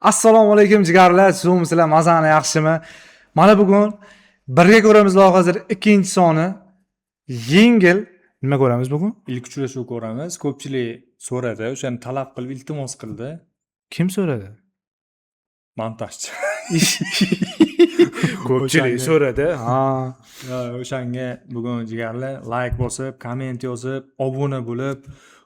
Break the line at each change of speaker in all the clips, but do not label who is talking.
Assalomu alaykum jigarlar, sizlar mazani yaxshimi? Mana bugun birga ko'ramiz loyihasining ikkinchi soni. Yengil nima ko'ramiz bugun?
Ilk uchrashuv ko'ramiz. Ko'pchilik so'radi, o'shani talab qilib iltimos qildi.
Kim so'radi?
Montajchi.
Ko'pchilik so'radi. Ha.
Ha, o'shanga bugun jigarlar like bosib, komment yozib, obuna bo'lib,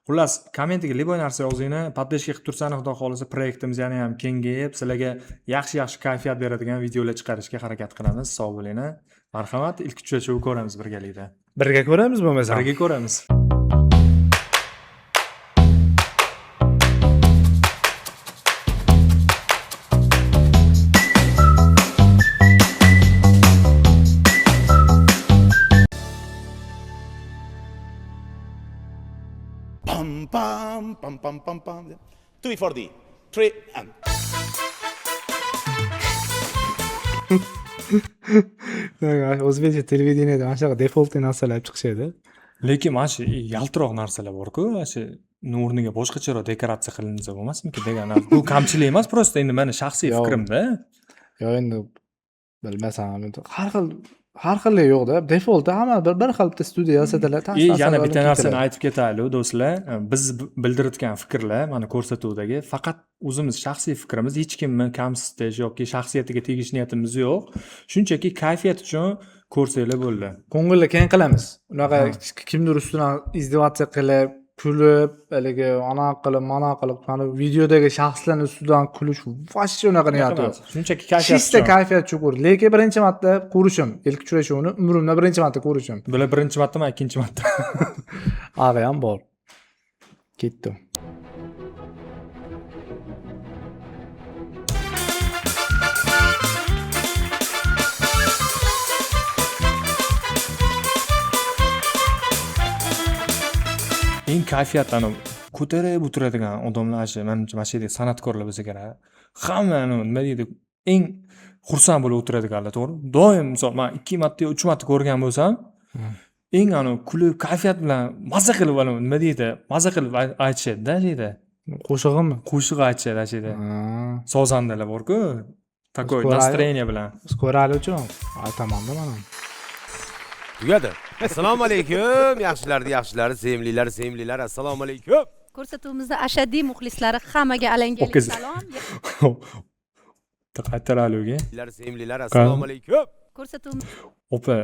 xullas kommentiga любой narsa yozinglar, поддержка qilib tursanglar, xudo xohlasa proyektimiz yana ham kengayib, sizlarga yaxshi-yaxshi kayfiyat beradigan videolar chiqarishga harakat qilamiz. Sog' bo'linglar. Marhamat, ilk uchrashuv ko'ramiz birgalikda.
Birga ko'ramiz bo'lmasam.
Birga ko'ramiz.
Pam pam pam pam pam pam. 2 4 D. 3 and
O'zbekcha televideniyada mana shunaqa default narsalar chiqishadi.
Lekin mana shu yaltiroq narsalar bor-ku, mana shu o'rniga boshqacharoq dekoratsiya qilinsa bo'lmasmikin degan narsa. Bu kamchilik emas, просто endi mani shaxsiy
Yo'q.
fikrimda.
Yo endi bilmasam, endi har xil yo'qda. Defaultda hamma bir xil bitta studiya yasadilar.
И yana bitta narsani aytib ketaylik, do'stlar. Biz bildirayotgan fikrlar mana ko'rsatuvdagi faqat o'zimiz shaxsiy fikrimiz, hech kimni kamsitish yoki shaxsiyatiga tegish niyatimiz yo'q. Shunchaki kayfiyat uchun ko'rsanglar bo'ldi.
Ko'ngilni keng qilamiz. Unaqa kimdir ustidan издеваться qilib, kulib, haligi ana qilib, mana qilib, mana videodagi shaxslarning ustidan kulish вообще unaqa niyat yo'q.
Shunchaki kayfiyat
Чисто
uchun.
Kayfiyat chuqur. Lekin birinchi marta ko'rishim, ilk uchrashuvni umrimda birinchi marta ko'rishim.
Bular birinchi marta, man ikkinchi marta.
Ag'i ham bor. Ketdi.
Eng kayfiyat anavi ko'tarib o'tiradigan odamlar shu manimcha mana shu yerda san'atkorlar bo'lsa kerak. Hamma anavi nima deydi, eng xursand bo'lib o'tiradiganlar, to'g'rimi? Doim misol man 2 marta yo 3 marta ko'rgan bo'lsam, eng anavi kulib, kayfiyat bilan maza qilib anavi nima deydi, maza qilib aytishadi-da shu yerda.
Qo'shig'imi?
Qo'shiq aytishadi shu yerda.
Ha.
Sozandalar bor-ku, такой
Ko'raylik.
настроение bilan.
Biz ko'raylik uchun. Aytaman-da mana.
Tugadi. Assalomu alaykum, yaxshilarni yaxshilari, sevimlilar, sevimlilar. Assalomu alaykum.
Ko'rsatuvimizda ashaddiy muxlislari hammaga alangali
Ho'kiz.
salom.
Qaytaraylik.
Sevimlilar, assalomu alaykum.
Ko'rsatuvimiz
Opa,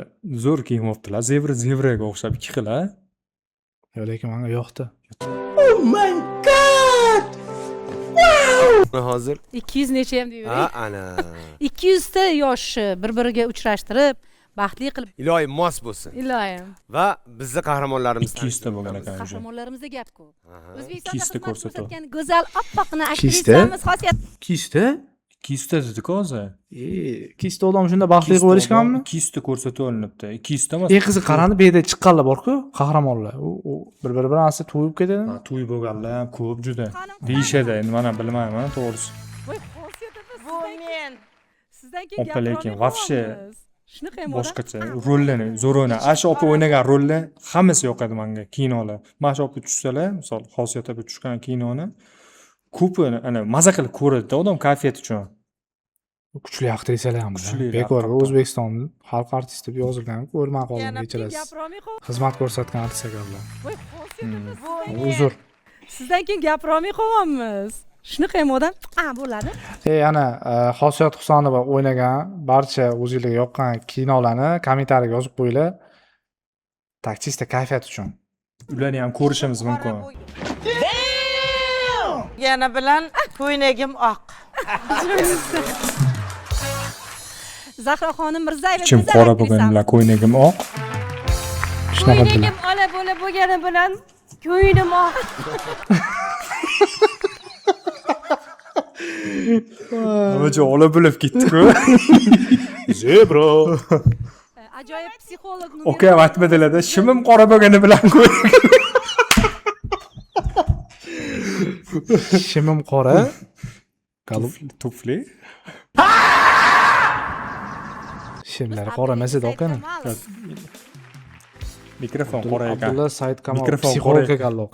zo'r kiyim olibdilar. Zebra zebraga o'xshab ikki xil, a?
Yo'q, lekin menga yoqdi.
Hozir
200 necha ham deyvering.
ha ana.
200 ta yosh bir-biriga uchrashtirib, baxtli qilib,
Iloyim mos bo'lsin.
iloyim.
Va bizni qahramonlarimiz
200 ta bo'lgan ekan уже.
Qahramonlarimizda gap ko'p. O'zbekistonda
200 ta
xizmat
ko'rsatuv.
ko'rsatgan go'zal oppoqina
Ikkiyuzta?
aktrisamiz Xosiyat
Kista?
200 ta dedik hozir.
E, kista odam shunda baxtli qilib yuborishganmi?
200 ta ko'rsatuv olinibdi. 200 ta emas.
Eng qiziq qarandi, bu yerda chiqqanlar bor-ku, qahramonlar. U bir-biri bilan asli to'yib ketadi.
Ha, to'y bo'lganlar ham ko'p juda. Deyishadi, endi mana bilmayman, to'g'risi.
Voy, Xosiyat opa,
Bu
sizdan
men.
sizdan keyin
Opa, lekin
gapirolmay
вообще
qolyapmiz. Shunaqa ham odam.
Boshqacha rollarni zo'r o'ynadi. Ana shu opa o'ynagan rollar hammasi yoqadi menga kinolar. Mana shu opa tushsalar, misol Xosiyat opa tushgan kinoni ko'pi ana maza qilib ko'radi-da odam kayfiyat uchun.
Kuchli aktrisalar ham
Kuchli,
Bekor
haqiqatdan.
O'zbekiston xalq artisti deb yozilgan, ko'rmay qoldim
Yana bitta
kechirasiz.
gapirolmay qolyapmiz.
Xizmat ko'rsatgan artist ekanlar.
Voy, Xosiyat opa,
Bu
sizdan
men.
Uzr.
Sizdan keyin gapirolmay qolyapmiz. Shunaqa ham odam, a bo'ladi.
E, ana Xosiyat Husanova o'ynagan barcha o'zingizga yoqqan kinolarni kommentariyaga yozib qo'yinglar. Так, чисто kayfiyat uchun.
Ularni ham ko'rishimiz mumkin.
Yana bilan ko'ynagim oq.
Zahraxonim Mirzayeva
Ichim
go'zal
qora bo'lgani
aktrisamiz.
bilan ko'ynagim oq.
Shunaqa dedilar.
Ko'ynagim ola bo'la bo'lgani bilan ko'nglim oq.
Nima joy ola bo'lib ketdi-ku.
Zebra.
Ajoyib psixolog
Oka ham aytmadilar-da, shimim qora bo'lgani bilan ko'ynagim.
Shimim qora. Galub
Tufli.
shimlari qora emas edi okani.
Mikrofon qora ekan.
Abdulla Said Kamol
Mikrofon
psixolog
qora.
ekan loq.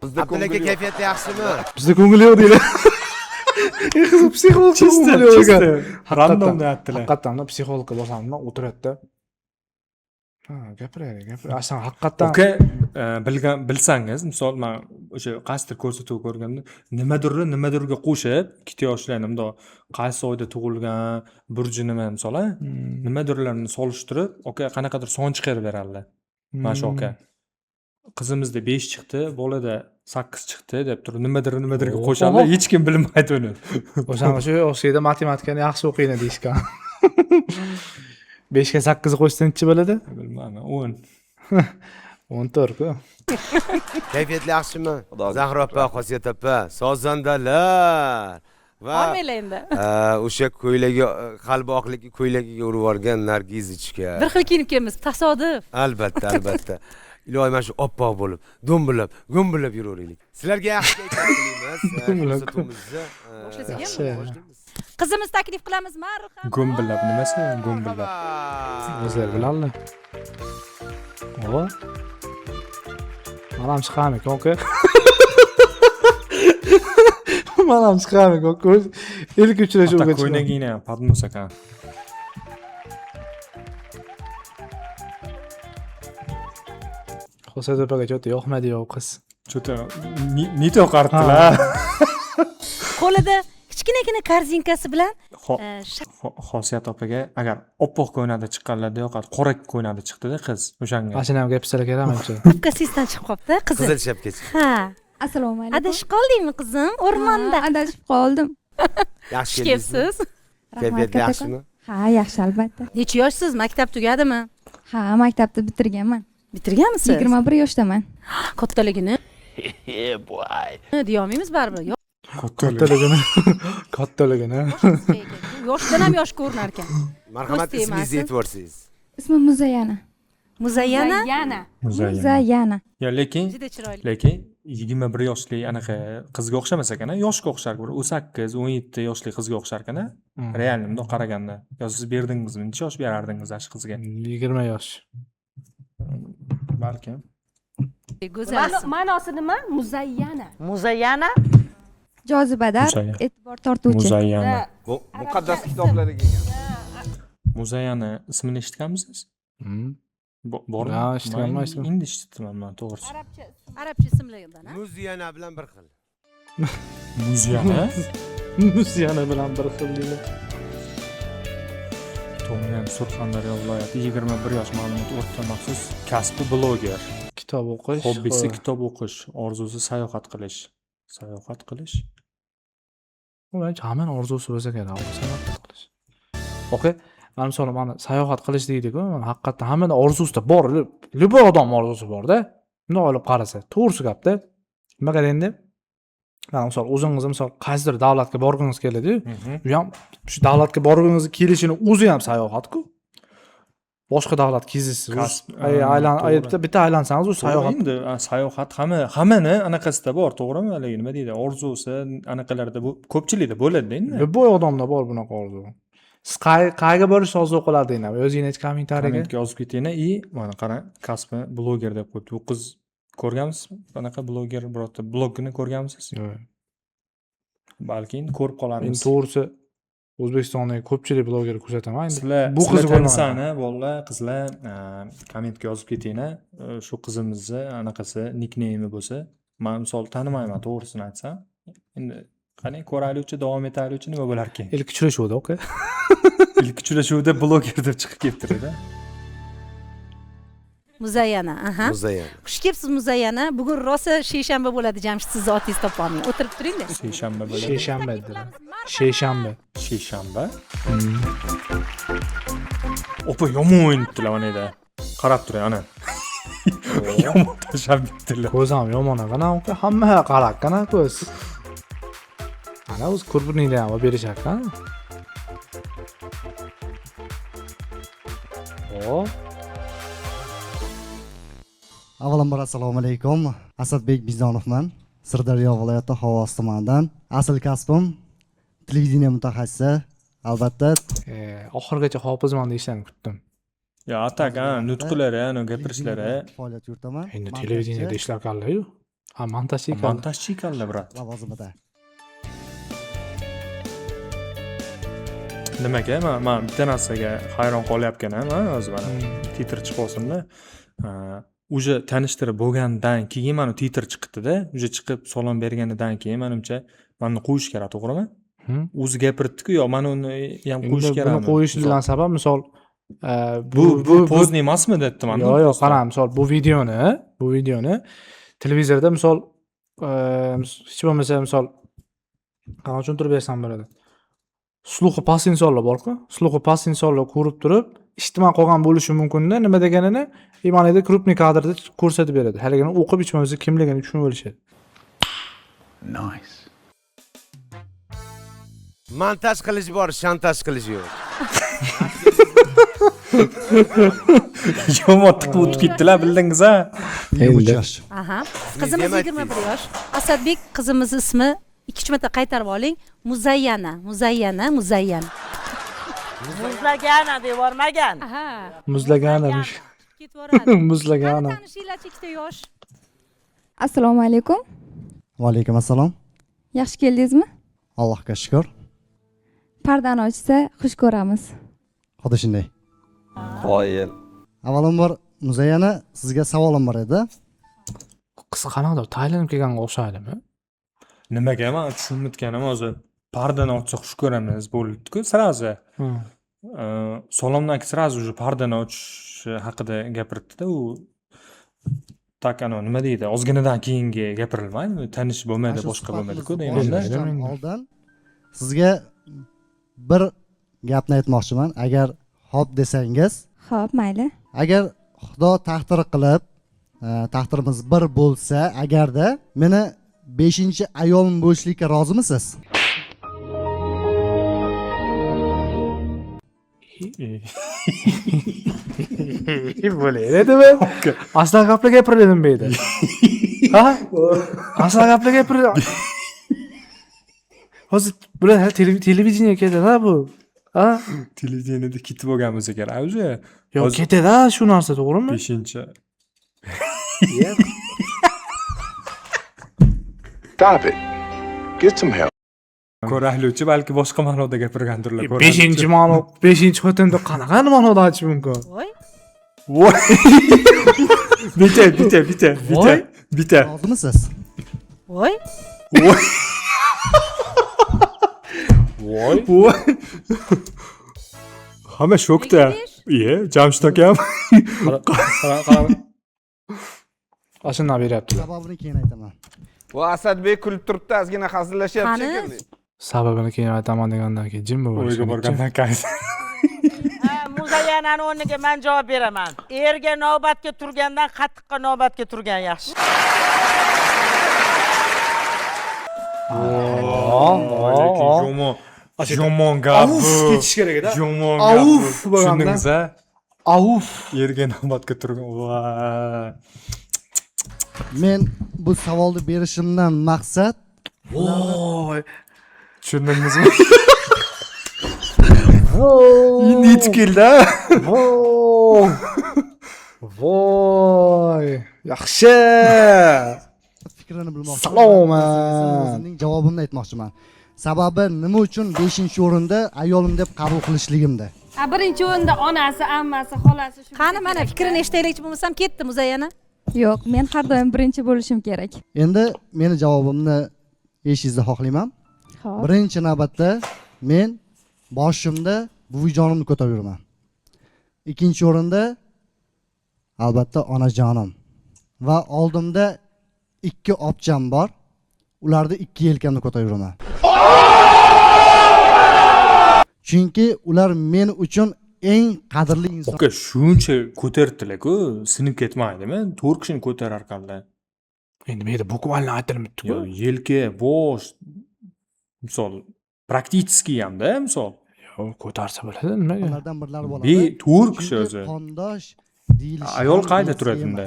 Abdulla aka kayfiyati yaxshimi?
Bizda ko'ngil yo'q deydi. Eng qiziq psixolog
Чисто,
ekan.
чисто. Randomni aytdilar.
Haqiqatdan psixologga borsam o'tiradida. Ha, gapiraylik, gapir. Aslan haqiqatdan
Uka, bilgan bilsangiz, misol man o'sha qaysidir ko'rsatuv ko'rganimda nimadirni nimadirga qo'shib, ikkita yoshlarni bundoq qaysi oyda tug'ilgan, burji nima misol, a? Nimadirlarni solishtirib, aka qanaqadir son chiqarib beradilar. Mana shu aka. Qizimizda 5 chiqdi, bolada 8 chiqdi deb turib nimadir nimadirga qo'shadilar, hech kim bilmaydi uni.
O'shanga shu yoshida matematikani yaxshi o'qiydi deyishgan. 5 ga 8 qo'shsa nechi bo'ladi?
Bilmayman, 10.
14 ku.
Kayfiyatli yaxshimi? Zahra opa, Xosiyat opa, sozandalar va
Olmanglar endi.
O'sha ko'ylagi, qalbi oqligi ko'ylagiga urib yuborgan Nargizichka.
Bir xil kiyinib kelamiz, tasodif.
Albatta, albatta. Iloyim mana shu oppoq bo'lib, do'mbilab, go'mbilab yuraveraylik. Sizlarga yaxshi kayfiyat tilaymiz.
Do'mbilab.
Ko'rsatuvimizni
Boshlasak ham
Yaxshi.
boshlaymiz.
Qizimiz taklif qilamiz, marhamat.
Go'mbilab nimasi? Go'mbilab.
O'zlari biladilar. O. Manam chiqarmikan, aka? Manam chiqarmikan, aka? Ilk uchrashuvga
Hatto
chiqaman.
ko'ylagingni ham поднос ekan.
Xosiyat opaga cho'ta yoqmadi yo'q qiz.
Cho'ta не то qaritdilar.
Qo'lida kichkinagina korzinkasi bilan
Xosiyat opaga agar oppoq ko'ylakda chiqqanlarda yoqadi, qora ko'ylakda chiqdi-da qiz o'shanga.
Mashina ham gapirsalar kerak menimcha.
Shapkasi chiqib qolibdi qizi.
Qizil shapka chiqdi.
Ha.
Assalomu alaykum.
Adashib qoldingmi qizim o'rmonda?
Ha, adashib qoldim.
Yaxshi
Xush kelibsiz.
Kayfiyat yaxshimi?
Ha, yaxshi albatta.
Necha yoshsiz? Maktab tugadimi?
Ha, maktabni bitirganman.
Bitirganmisiz?
21 yoshdaman.
Kattaligini deya olmaymiz baribir.
Kattaligini. Kattaligini.
Yoshdan ham yosh ko'rinar ekan.
Marhamat,
Ko'z
ismingizni
tegmasin.
aytib yuborsangiz.
Ismim Muzayyana.
Muzayyana?
Muzayyana.
Muzayyana.
Ya lekin
Juda chiroyli.
Lekin 21 yoshli anaqa qizga o'xshamas ekan, yoshga o'xshar, bir 18, 17 yoshli qizga o'xshar ekan, real bundoq qaraganda. Yo siz berdingizmi? Necha yosh berardingiz shu qizga?
20 yosh.
Balkim.
Go'zal.
Ma'nosi nima? Muzayyana.
Muzayyana?
Jozibador, e'tibor tortuvchi.
Muzayyana.
Bu muqaddas kitoblarda kelgan.
Muzayyana ismini eshitganmisiz? Bormi?
Ha, eshitganman,
Men
eshitganman.
Endi eshitdim man, to'g'risi.
Arabcha ismlardan, ha?
Muziyana bilan bir xil.
Muziyana?
Muziyana bilan bir xil deydi.
Tug'ilgan Surxondaryo viloyati, 21 yosh, ma'lumot o'rta maxsus, kasbi bloger.
Kitob o'qish,
Hobbisi kitob o'qish, orzusi sayohat qilish. Sayohat qilish.
U menimcha hammani orzusi bo'lsa kerak, sayohat qilish. Okey, mana misol mana sayohat qilish deydi-ku, mana haqiqatdan hammani orzusida bor, любой odam orzusi bor-da. Bundoq olib qarasa, to'g'risi gapda. Nimaga endi? Mana misol o'zingiz misol qaysidir davlatga borgingiz keladi-yu, u ham shu davlatga borgingiz kelishini o'zi ham sayohat-ku. Boshqa davlat kezishsiz,
Kasb,
aylan,
to'g'ri.
bitta aylansangiz u
To'g'ri,
sayohat.
Endi, sayohat hammani anaqasida bor, to'g'rimi? Haligi nima deydi, orzusi anaqalarda bu ko'pchilikda bo'ladi endi.
Любой odamda bor bunaqa orzu. Siz qayerga borishni orzu qilardinglar? O'zingni hech kommentariyaga.
Kommentga yozib ketinglar. I mana qarang, kasbi bloger deb qo'yibdi. Bu qiz ko'rganmisiz? Anaqa bloger birorta blogini ko'rganmisiz?
Yo'q.
Balki endi ko'rib qolarmiz.
Endi to'g'risi O'zbekistondagi ko'pchilik bloger kuzataman endi.
Sizlar
bu qizni
sizlar
ko'rmagan.
tanisan, bolalar, qizlar, kommentga yozib ketinglar. Shu qizimizni anaqasi nikneymi bo'lsa, men misol tanimayman, to'g'risini aytsam. Endi qani ko'raylikchi, davom etaylikchi, nima bo'larkin?
Ilk uchrashuvda, okey.
Ilk uchrashuvda bloger deb chiqib kelibdi-da.
Muzayyana, aha.
Muzayyana.
Xush kelibsiz Muzayyana. Bugun rosa seshanba bo'ladi, Jamshid, sizni otingiz topolmay. O'tirib turing-da.
Seshanba bo'ladi.
Seshanba dedilar. Seshanba.
Seshanba? Opa, yomon o'ynabdilar mana yerda. Qarab turing, ana. Yomon tashlab ketdilar.
Ko'z ham yomon ekan, aka. Hamma qarab ko'z. Ana o'z kurpiningni ham olib berishar ekan. O.
Avvalambor assalomu alaykum. Asadbek Bizonovman. Sirdaryo viloyati Xovos tumanidan. Asl kasbim televideniye mutaxassisi. Albatta.
Oxirigacha hofizman deyishlarini kutdim.
Ya, atak, ha, nutqlari, ha, gapirishlari.
Faoliyat yuritaman.
Endi
Montajchi
televideniyada ishlar ekanlar-yu. Ha, montajchi ekanlar.
Montajchi ekanlar, brat.
Lavozimida.
Nimaga man bitta narsaga hayron qolyapganim, hozir mana titr chiqib olsinda. Уже tanishtirib bo'lgandan keyin mana titr chiqdida, уже chiqib salom berganidan keyin menimcha mana qo'yish kerak, to'g'rimi? O'zi gapiribdi-ku, yo mana uni ham qo'yish kerakmi?
Buni qo'yish bilan sabab misol
bu pozni emasmi debdi mana.
Yo'q, yo'q, qarang, misol bu videoni televizorda misol hech bo'lmasa misol qanaqa tushuntirib bersam bo'ladi. Sluhi past insonlar bor-ku, sluhi past insonlar ko'rib turib, eshitmay qolgan bo'lishi mumkin-da, nima deganini imonida krupniy kadrda ko'rsatib beradi. Haligini o'qib hech bo'lmasa kimligini tushunib olishadi.
Nice.
Montaj qilish bor, shantaj qilish yo'q.
Yomon tiqib o'tib ketdilar, bildingiz-a?
23 yosh.
Aha. Qizimiz 21 yosh. Asadbek qizimiz ismi 2-3 marta qaytarib oling. Muzayyana, Muzayyana, Muzayyana.
Muzlagana deb yubormagan.
Aha.
Muzlagana.
Ketib yuboradi.
Muzlagana.
Tanishinglarchi ikkita yosh.
Assalomu alaykum.
Va alaykum assalom.
Yaxshi keldingizmi?
Allohga shukr.
Pardani ochsa xush ko'ramiz.
Xuddi shunday.
Qoyil.
Avvalambor Muzayyana, sizga savolim bor edi.
Qiz qanaqadir tayinlanib kelganga o'xshaydimi?
Nimaga men tushunmayotganim hozir pardani ochsa xush ko'ramiz bo'ldi-ku, sразу. Salomdan keyin sразу уже pardani ochish haqida gapiribdi-da u. Tak ana nima deydi, ozginadan keyingi gapirilmaydi, tanish bo'lmaydi, boshqa bo'lmaydi-ku deyman-da.
Oldin sizga bir gapni aytmoqchiman, agar xo'p desangiz.
Xo'p, mayli.
Agar Xudo taqdir qilib, taqdirimiz bir bo'lsa, agarda meni 5-chi ayolim bo'lishlikka rozimisiz?
Bo'laydi-mi? Aslan gaplar gapirdim bu yerda. Ha? Aslan gaplar gapirdim. Hozir bular hali televideniye ketadi bu. Ha?
Televideniyada ketib bo'lgan bo'lsa kerak o'zi.
Yo'q, ketadi shu narsa, to'g'rimi?
5-chi.
Stop it. Get some help.
Ko'raylikchi balki boshqa ma'noda gapirgandirlar.
5-chi ma'no, 5-chi xotinda qanaqa ma'noda aytish mumkin?
Voy.
Voy. Bitta, bitta, bitta, bitta, bitta.
Rozimisiz?
Voy.
Voy. Voy. Voy. Hamma shokda. Iye, Jamshid akam.
Qara. Ashundan beryaptilar.
Sababini keyin aytaman.
Bu Asadbek kulib turibdi, ozgina hazillashyapti shekilli.
Sababini keyin aytaman degandan keyin jim bo'lib
o'yga borgandan keyin.
Ha, Muzayyanani o'rniga men javob beraman. Erga navbatga turgandan qattiqqa navbatga turgan yaxshi.
Yomon. Yomon gap.
Auf ketish kerak edi.
Yomon gap.
Auf bo'lganda.
Tushundingiz-a?
Auf.
Erga navbatga turgan. Voy.
Men bu savolni berishimdan maqsad
voy.
Tushundingizmi? Endi yetib keldi.
Voy. Voy. Yaxshi.
Fikrini bilmoqchiman.
Salomat.
O'zimning javobimni aytmoqchiman. Sababi nima uchun 5-o'rinda ayolim deb qabul qilishligimda.
Ha, birinchi o'rinda onasi, ammasi, xolasi shu.
Qani mana fikrini eshitaylikchi bo'lmasam ketdi Muzayyana.
Yo'q, men har doim birinchi bo'lishim kerak.
Endi meni javobimni eshitishingizni xohlayman.
Xo'p.
Birinchi navbatda men boshimda buvijonimni ko'tarib yuraman. Ikkinchi o'rinda albatta onajonim va oldimda 2 opcham bor. Ularni 2 yelkamda ko'tarib yuraman. Chunki ular men uchun eng qadrli inson.
Oka, shuncha ko'tardilar-ku, sinib ketmaydimi? 4 kishini ko'tarar ekanlar.
Endi bu yerda bukvalno aytilmabdi-ku.
Yo'q, yelka, bosh, misol, praktически hamda, misol.
Yo'q, ko'tarsa bo'ladi, nimaga?
Ulardan birlari bo'ladi.
4 kishi o'zi.
Qondosh deyilishi.
Ayol qayda turadi unda?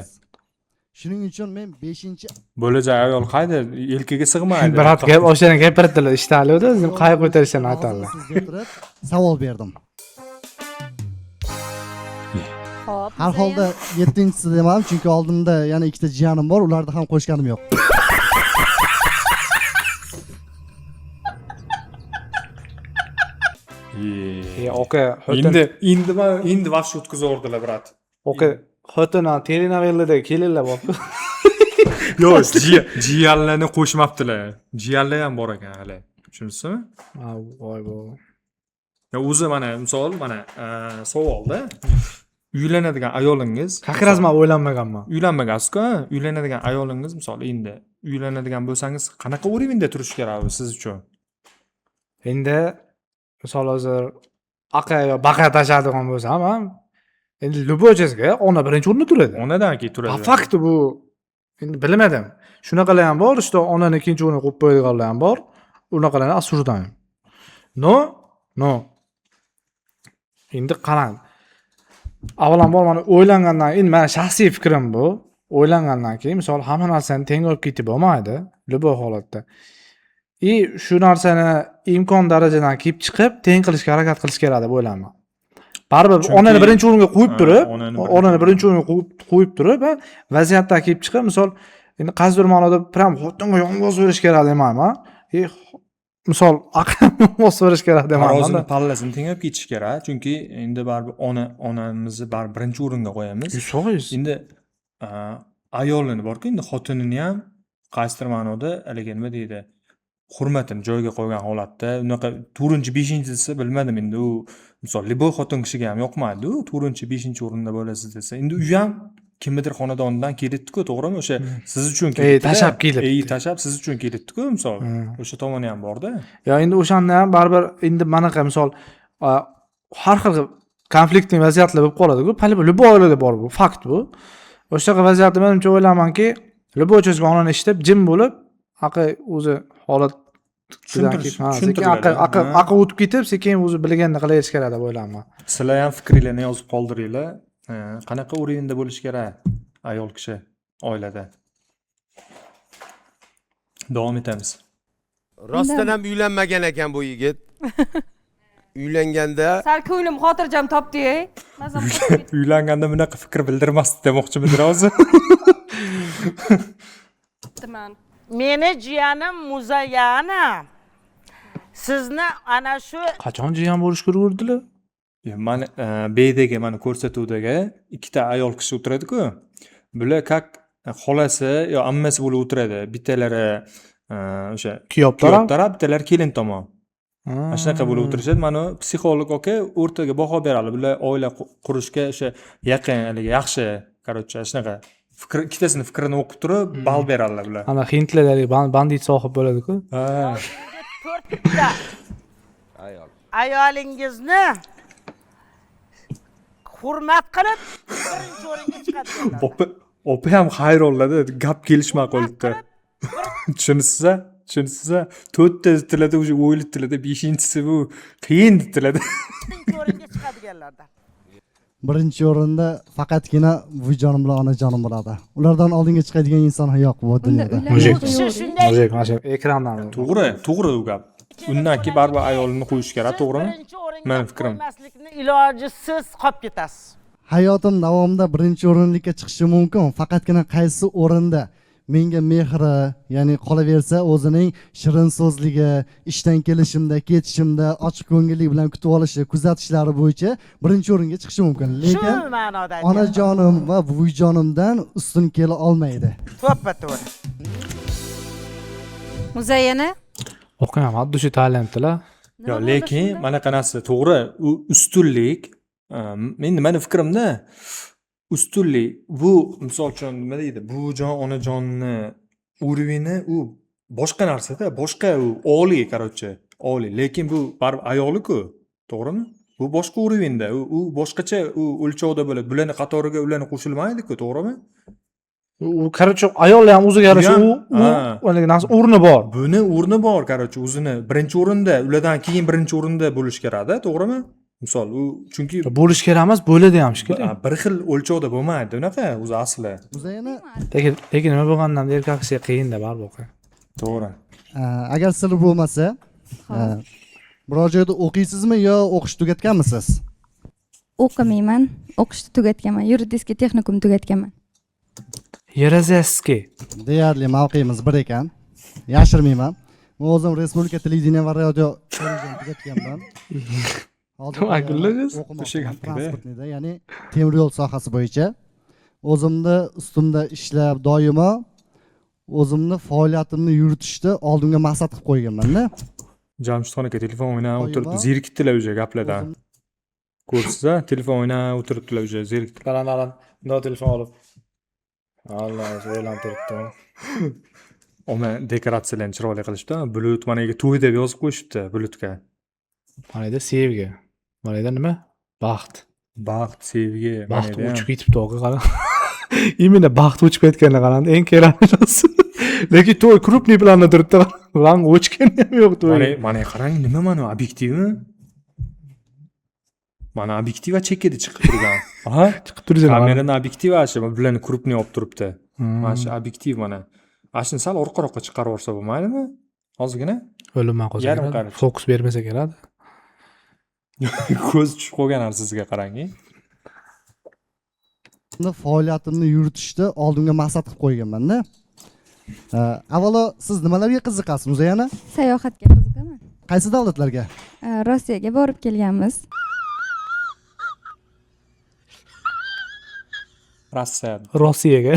Shuning uchun men 5-chi
bo'lajak ayol qayda yelkaga sig'maydi.
Birat gap o'shani gapirdilar, ishtaluvdi, o'zim qayerga ko'tarishini aytadilar.
Savol berdim.
Xo'p.
Har holda 7-chisi demadim, chunki oldimda yana 2 ta jiyanim bor, ularni ham qo'shganim yo'q.
E, aka, xotin
Endi endi endi вообще o'tkazib yubordilar, брат.
Aka, xotin telenovelladagi kelinlar bor.
Yo'q, jiyanlarni qo'shmabdilar. Jiyanlar ham bor ekan hali. Tushundingizmi?
Ha, voy bo.
Ya o'zi mana misol mana savolda uylanadigan ayolingiz
Как раз man o'ylanmaganman.
Uylanmagansiz-ku, uylanadigan ayolingiz, misol, endi uylanadigan bo'lsangiz, qanaqa уровень da turishi kerak u siz uchun?
Endi misol hozir aqa yo baqa tashlaydigan bo'lsam ham, endi любой chizga ona birinchi o'rinda turadi.
Onadan keyin turadi.
По факту bu endi bilmadim. Shunaqalar ham bor, что onani ikkinchi o'ringa qo'yib qo'yadiganlar ham bor. Unaqalarni осуждаем. Но endi qarang. Avvalambor mana o'ylangandan, endi mani shaxsiy fikrim bu. O'ylangandan keyin misol hamma narsani teng olib ketib bo'lmaydi, любой holatda. И shu narsani imkon darajadan kelib chiqib teng qilishga harakat qilish kerak deb o'ylayman. Baribir onani birinchi o'ringa qo'yib turib,
onani birinchi
onani birinchi o'ringa qo'yib turib, ha, vaziyatdan kelib chiqib, misol endi qaysidir ma'noda prям xotinga yon bosib berish kerak demayman. E, misol aql bosib berish kerak demayman.
Tarozini pallasini tenglab ketish kerak, chunki endi baribir onamizni baribir birinchi o'ringa qo'yamiz.
100%.
Endi ayolini borku, endi xotinini ham qaysidir ma'noda haligi nima deydi, hurmatini joyiga qo'ygan holatda unaqa to'rtinchi, beshinchi desa, bilmadim, endi u misol любой xotin kishiga ham yoqmaydi u to'rtinchi, beshinchi o'rinda bo'lasiz desa. Endi u ham kimnidir xonadonidan kelibdiku, to'g'rimi? O'sha siz uchun kelibdi.
Tashlab kelibdi.
Ey, tashlab siz uchun kelibdiku, misol. O'sha tomoni ham borda.
Yo, endi o'shanda ham baribir endi manaqa misol har xil konfliktli vaziyatlar bo'lib qoladi-ku. Любой oilada bor bu, fakt bu. O'shaqa vaziyatda menimcha o'ylaymanki, любой so'zga onani eshitib, jim bo'lib, aql o'zi holat
Tushuntirish,
ha, sekin
tushuntiriladi.
Aql aql o'tib ketib, sekin o'zi bilganini qilaverish kerak deb o'ylayman.
Sizlar ham fikringlarni yozib qoldiringlar. Qanaqa уровень da bo'lishi kerak ayol kishi oilada? Davom etamiz.
Rostdan ham uylanmagan ekan bu yigit. Uylanganda
Sal ko'nglim xotirjam topdi. Mazam qilib.
Uylanganda bunaqa fikr bildirmasdi demoqchimidir hozir.
Ketdiman.
Meni jiyanim Muzayyana sizni ana shu
Qachon jiyan bo'lishga ulgurdilar?
Ya, mana Bdagi mana ko'rsatuvdagi ikkita ayol kishi o'tiradi-ku. Bular как xolasi yo ammasi bo'lib o'tiradi. Bittalari o'sha
Kuyov
kuyov
taraf.
Taraf, bittalari kelin tomon. Mana shunaqa bo'lib o'tirishadi. Mana psixolog aka o'rtaga baho beradi. Bular oila qurishga o'sha yaqin, haligi yaxshi, короче, shunaqa fikr, ikkitasini fikrini o'qib turib ball beradilar bular.
Ana hindlardagi bandit sohib bo'ladi-ku.
Ha.
To'rtta
ayol.
Ayolingizni hurmat qilib birinchi o'ringa chiqadiganlar.
Opa ham hayronlarda, gap kelishmay qolibdi. Tushunsiz? Tushunsiz? To'rtta tilada уже o'yilib tilada, beshinchisi bu qiyin tilada.
Birinchi o'ringa chiqadiganlardan.
Birinchi o'rinda faqatgina buvijonim bilan onajonim bo'ladi. Ulardan oldinga chiqadigan inson yo'q bu
Unda
dunyoda.
Мужик.
uylanib
Shu shunday
Мужик, mana shu ekrandan.
To'g'ri, to'g'ri u gap. Undan keyin baribir ayolini qo'yish kerak,
Siz
to'g'rimi?
birinchi o'ringa
Mani fikrim.
qo'ymaslikni ilojisiz qolib ketasiz.
Hayotim davomida birinchi o'rinlikka chiqishi mumkin. Faqatgina qaysi o'rinda menga mehri, ya'ni qolaversa o'zining shirin so'zligi, ishdan kelishimda, ketishimda ochiq ko'ngillik bilan kutib olishi, kuzatishlari bo'yicha birinchi o'ringa chiqishi mumkin. Lekin
Shu ma'noda aytyapman.
onajonim va buvijonimdan ustun kela olmaydi.
To'ppa to'g'ri.
Muzayyana.
O'qiyman, от души tayinlanibdilar.
Yo, lekin mana narsa to'g'ri, u ustunlik, endi mani fikrimda ustunlik bu misol uchun nima deydi, buvijon, onajonni уровень i u boshqa narsada, boshqa u oliy, короче, oliy. Lekin bu baribir ayoli-ku, to'g'rimi? Bu boshqa уровень da, u boshqacha u o'lchovda bo'ladi. Bularni qatoriga ularni qo'shilmaydi-ku, to'g'rimi?
U, короче, ayol ham o'ziga yarasha
U
u
ham-
u
ha.
haligi narsa o'rni bor.
Buni o'rni bor, короче, o'zini birinchi o'rinda, ulardan keyin birinchi o'rinda bo'lishi kerakda, to'g'rimi? Misol, u chunki
Bo'lish kerak emas, bo'ladi ham shekilli.
Bir xil o'lchovda bo'lmaydi unaqa o'zi asli.
Muzayyana.
Lekin nima bo'lgandan erkak kishiga qiyinda baribir o'qi.
To'g'ri.
Agar sir bo'lmasa, biror joyda o'qiysizmi yo o'qish tugatganmisiz?
O'qimayman, o'qishni tugatganman, юридический texnikum tugatganman.
Yerezeski.
Deyarli mavqeyimiz bir ekan, yashirmayman. Men o'zim Respublika televideniye va radio kollejini tugatganman. Hozir
Nima kuldingiz?
O'sha gapga-da.
Transportnida, ya'ni temir yo'l sohasi bo'yicha o'zimni ustimda ishlab doimo o'zimni faoliyatimni yuritishda oldimga maqsad qilib qo'yganman-da.
Jamshidxon aka telefon o'ynab o'tiribdi,
Doimo
zerikdilar уже gaplardan. Ko'rsiz a, telefon o'ynab o'tiribdilar уже, zerikdilar.
Baland baland bundoq telefon olib. Alloh o'zi o'ylanib turibdi.
Oma dekoratsiyalarni chiroyli qilishibdi. Bulut mana yerga to'y deb yozib qo'yishibdi bulutga.
Mana yerda sevgi. Mana yerda nima? Baxt.
Baxt, sevgi, mana
Baxt
yerda ham.
o'chib ketibdi oga qarang. Именно baxt o'chib ketganda qarang, eng keraklisi. Lekin to'y крупный planda turibdi. Rang o'chgani ham yo'q to'y.
Mana qarang, nima mana obyektivmi? Mana obyektiv chekkada chiqib turgan. Aha,
chiqib turibdi.
Kamerani obyektivi shu bularni крупный olib turibdi. Mana shu obyektiv mana. Mana shuni sal orqaroqqa chiqarib yuborsa bo'lmaydimi? Ozgina.
O'limman qolsa
Yarim
keladi.
qarich.
Fokus bermasa keladi.
Ko'z tushib qolgan narsasiga qarang.
Faoliyatimni yuritishda oldimga maqsad qilib qo'yganman-da. Avvalo siz nimalarga qiziqasiz, Muzayana?
Sayohatga qiziqaman.
Qaysi davlatlarga?
Rossiyaga borib kelganmiz.
Rossiya.
Rossiyaga.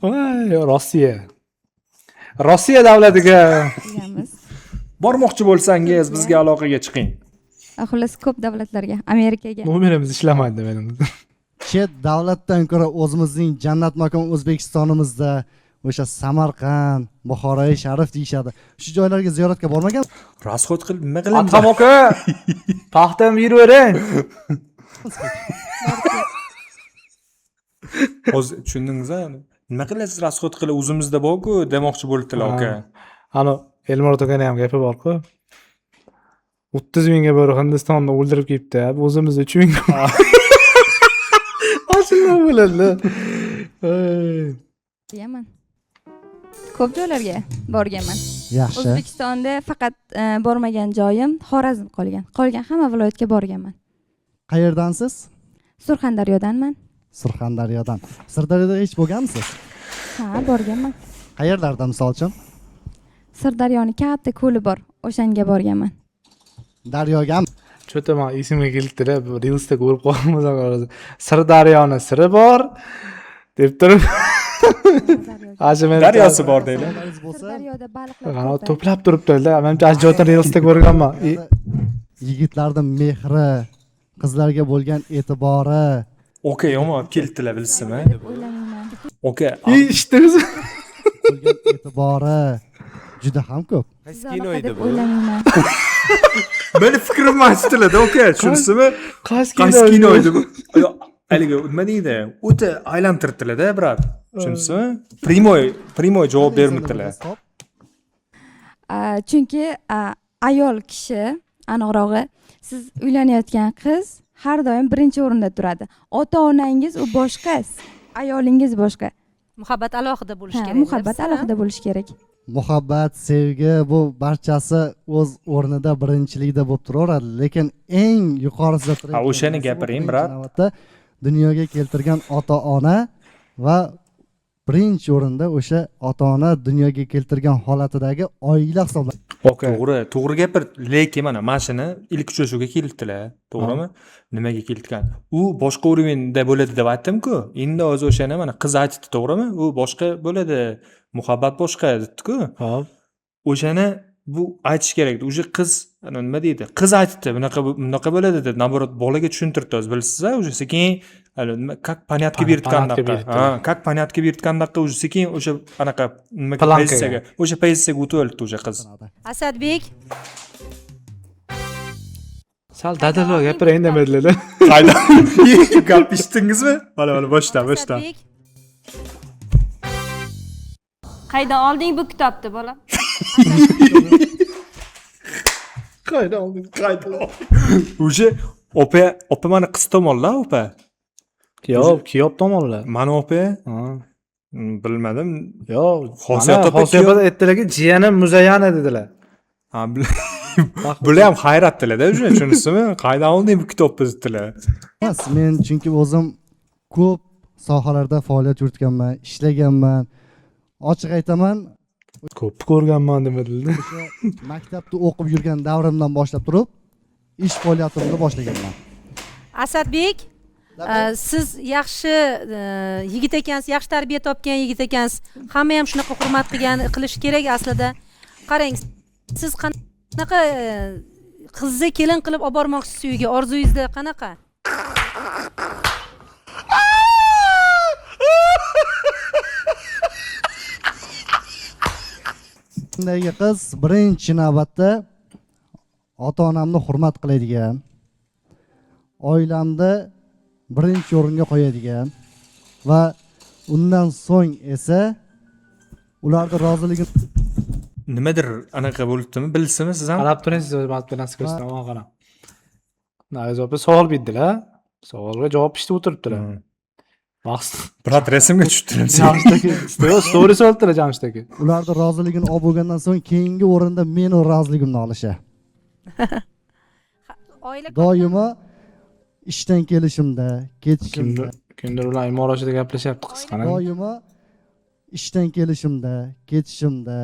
Voy, Rossiya. Rossiya davlatiga
Kelganmiz.
Bormoqchi bo'lsangiz bizga aloqaga chiqing.
Xullas ko'p davlatlarga, Amerikaga.
Nomerimiz ishlamaydi mening.
Chet davlatdan ko'ra o'zimizning jannat makon O'zbekistonimizda o'sha Samarqand, Buxoroi sharif deyishadi. Shu joylarga ziyoratga bormagan?
Rasxod qilib nima qilaman?
Atam aka, paxtam beravering.
Hozir tushundingiz-a? Nima qilasiz rasxod qilib o'zimizda bor-ku demoqchi bo'libdilar aka.
Ana Elmurod akani ham gapi bor-ku. 30 mingga bir Hindistonda o'ldirib kelibdi, o'zimiz 3 mingga. Ashula bo'ladi. Ey.
Yaman. Ko'p joylarga borganman.
Yaxshi.
O'zbekistonda faqat bormagan joyim Xorazm qolgan. Qolgan hamma viloyatga borganman.
Qayerdansiz?
Surxondaryodanman.
Surxondaryodan. Sirdaryoda hech bo'lganmisiz?
Ha, borganman.
Qayerlarda misol uchun?
Sirdaryoni katta ko'li bor, o'shanga borganman.
Daryogami?
Cho'ta men esimga kelibdi-da, bu Reelsda ko'rib qolganmiz. Sirdaryoni siri bor deb turib.
Daryosi bor deydi.
Sirdaryoda baliqlar
Qanot
ko'p.
to'plab turibdi-da. Menimcha ajoyib Reelsda ko'rganman.
Yigitlarning mehri, qizlarga bo'lgan e'tibori.
Okey, yomon kelibdilar bilsizmi?
O'ylamayman.
Okey.
Eshitdingiz?
Bo'lgan e'tibori juda ham ko'p.
Qaysi kino edi
deb
bu?
o'ylamayman.
Meni fikrim aytdilar-da, okey, tushundingizmi?
Qaysi
Qaysi kino edi bu? Yo'q, haligi nima deydi? O'ta aylantirdilar-da, brat. Tushundingizmi? Primoy, primoy javob bermabdilar.
Chunki ayol kishi, aniqrog'i, siz uylanayotgan qiz har doim birinchi o'rinda turadi. Ota-onangiz u boshqa, ayolingiz boshqa.
Muhabbat alohida bo'lishi
Ha,
kerak.
muhabbat alohida bo'lishi kerak.
Muhabbat, sevgi bu barchasi o'z o'rnida birinchilikda bo'lib turaveradi, lekin eng yuqorisida turgan
Ha, o'shani
narsa bu
gapiring,
birinchi
brat.
navbatda dunyoga keltirgan ota-ona va birinchi o'rinda o'sha ota-ona dunyoga keltirgan holatidagi oila hisoblanadi.
To'g'ri, to'g'ri gapir, lekin mana shuni ilk uchrashuvga kelibdilar, to'g'rimi? Nimaga kelgan? U boshqa уровеньda bo'ladi deb aytdim-ku. Endi o'zi o'shani mana qiz aytdi, to'g'rimi? U boshqa bo'ladi, muhabbat boshqa debdi-ku.
Hop.
O'shani bu aytish kerak edi. O'sha qiz ana nima deydi? Qiz aytdi, bunaqa bunaqa bo'ladi deb, наоборот bolaga tushuntirdi o'zi, bilasiz-a? O'sha sekin hali nima, как понятка
Понятка
berayotgandaqa.
beribdi.
Ha, как понятка berayotgandaqa o'sha sekin o'sha anaqa nimaga
Plankaga.
pozitsiyaga, o'sha pozitsiyaga o'tib olibdi o'sha qiz.
Asadbek.
Sal dadilroq gapiring indamadilar-da.
Qayda? Gap eshitdingizmi? Mana mana boshdan, boshdan.
Asadbek.
Qaydan olding bu kitobni, bola?
Qaydan olding?
Qaydan olding? O'sha opa, opa mana qiz tomonlar, opa.
Kuyov, kuyov tomonlar.
Mana opa.
Ha.
Bilmadim.
Yo'q,
Xosiyat
mana
opa
Xosiyat
kuyov-
opa aytdilarki, jiyanim Muzayana dedilar.
Ha, bular ham hayratdilar-da o'sha, tushundingizmi? Qaydan olding bu kitobni dedilar.
Emas, men chunki o'zim ko'p sohalarda faoliyat yuritganman, ishlaganman. Ochiq aytaman,
ko'p ko'rganman demadilar.
O'sha maktabda o'qib yurgan davrimdan boshlab turib ish faoliyatimni boshlaganman.
Asadbek, siz yaxshi yigit ekansiz, yaxshi tarbiya topgan yigit ekansiz. Hamma ham shunaqa hurmat qilish kerak aslida. Qarang, siz qanaqa qizni kelin qilib olib bormoqchisiz uyga? Orzuyingizda qanaqa?
Shundagi qiz birinchi navbatda ota-onamni hurmat qiladigan, oilamni birinchi o'ringa qo'yadigan va undan so'ng esa ularni roziligini
nimadir anaqa bo'libdimi, bilsimi siz ham?
Qarab turing, siz o'z ko'rsataman, qarang. Nargiz opa savol berdilar. Savolga javob pishib o'tiribdilar. Maqsad
Brat rasmga tushibdilar.
Jamshid aka story solibdilar Jamshid aka.
Ularni roziligini olib bo'lgandan so'ng keyingi o'rinda meni roziligimni olishi.
Oila
doimo ishdan kelishimda, ketishimda
kimdir bilan imorachida gaplashyapti qiz, qarang.
Doimo ishdan kelishimda, ketishimda.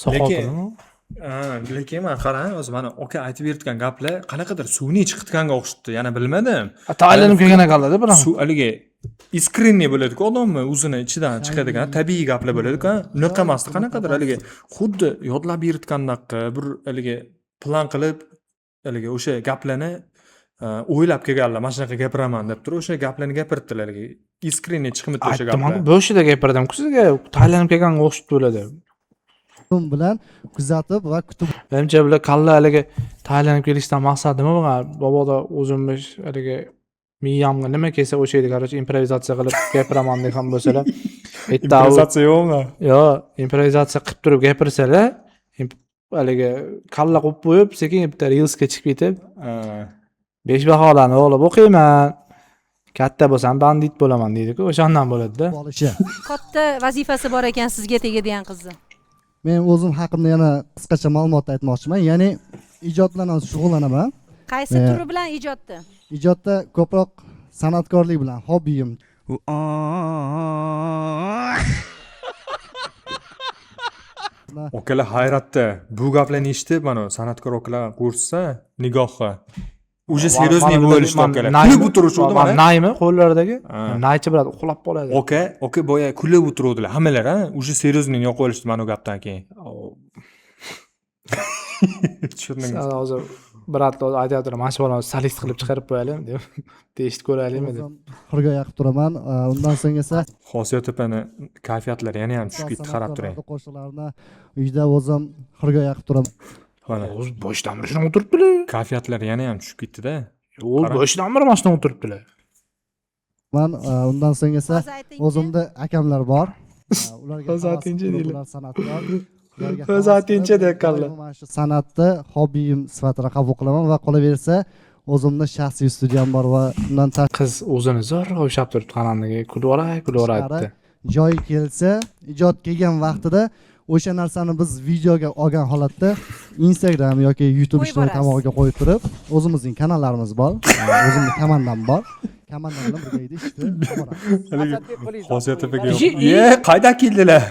Soqol.
Lekin men qarang, o'zi mana aka aytib berayotgan gaplar qanaqadir suvni chiqitganga o'xshatdi. Yana bilmadim.
Tayinlanib kelgan ekanlar-da biroq.
Suv haligi искренний bo'ladi-ku, odamni o'zini ichidan chiqadigan tabiiy gaplar bo'ladi-ku. Unaqa emasdi, qanaqadir haligi xuddi yodlab berayotgandaqa bir haligi plan qilib haligi o'sha gaplarni o'ylab kelganlar, mana shunaqa gapiraman deb turib o'sha gaplarni gapiribdilar haligi. Искренний chiqmadi o'sha gaplar.
Aytdim, bo'shida gapirdim-ku sizga, tayinlanib kelganga o'xshatdi bo'ladi.
Bilan kuzatib va kutib.
Menimcha bular kalla haligi tayinlanib kelishdan maqsad nima bo'lgan? Boboda o'zimni haligi miyamga nima kelsa o'sha yerda, короче, improvizatsiya qilib gapiraman degan bo'lsalar,
improvizatsiya yo'qmi?
Yo'q, improvizatsiya qilib turib gapirsalar, haligi kalla qo'yib qo'yib, sekin bitta reelsga chiqib ketib, 5 baholarni olib o'qiyman. Katta bo'lsam bandit bo'laman deydi-ku, o'shandan bo'ladi-da.
Katta vazifasi bor ekan sizga tegadigan qizni.
Men o'zim haqimda yana qisqacha ma'lumot aytmoqchiman. Ya'ni ijod bilan ham shug'ullanaman.
Qaysi turi bilan ijodda?
Ijodda ko'proq san'atkorlik bilan, hobbiyim.
Okalar hayratda. Bu gaplarni eshitib, mana san'atkor okalar ko'rsa, nigohi. Уже серьезный bo'lishdi okalar. Kulib o'tirishuvdi mana.
Naymi qo'llaridagi? Naychi biladi, uxlab qoladi.
Oka, oka boya kulib o'tiruvdilar hammalar, ha? Уже серьезный yoqib olishdi mana bu gapdan keyin. Tushundingiz.
Hozir brat aytyaptilar, mana shu bolani solist qilib chiqarib qo'yaylik deb. Eshitib ko'raylikmi deb.
Xirgoh yoqib turaman. Undan so'ng esa
Xosiyat opani kayfiyatlari yana ham tushib ketdi, qarab turing.
Qo'shiqlarni uyda o'zim xirgoh yoqib turaman.
O'z boshdan beri shuni o'tiribdilar.
Kayfiyatlari yana ham tushib ketdi-da.
O'z boshdan beri mana shuni o'tiribdilar.
Men undan so'ng esa o'zimda akamlar bor. Ularga
deydilar.
San'atkor.
O'zatinchi dekallar.
Mana shu san'atni hobbiyim sifatida qabul qilaman va qolaversa o'zimda shaxsiy studiyam bor va undan
qiz o'zini zo'rg'a ushlab turibdi qarandiga, kulib kulib.
Joyi kelsa, ijod kelgan vaqtida o'sha narsani biz videoga olgan holatda Instagram yoki YouTube ijtimoiy tarmog'iga qo'yib turib, o'zimizning kanallarimiz bor, o'zimning komandam bor. Komandam bilan birgalikda ishni boramiz.
Xosiyat opaga. Ye, qayda keldilar?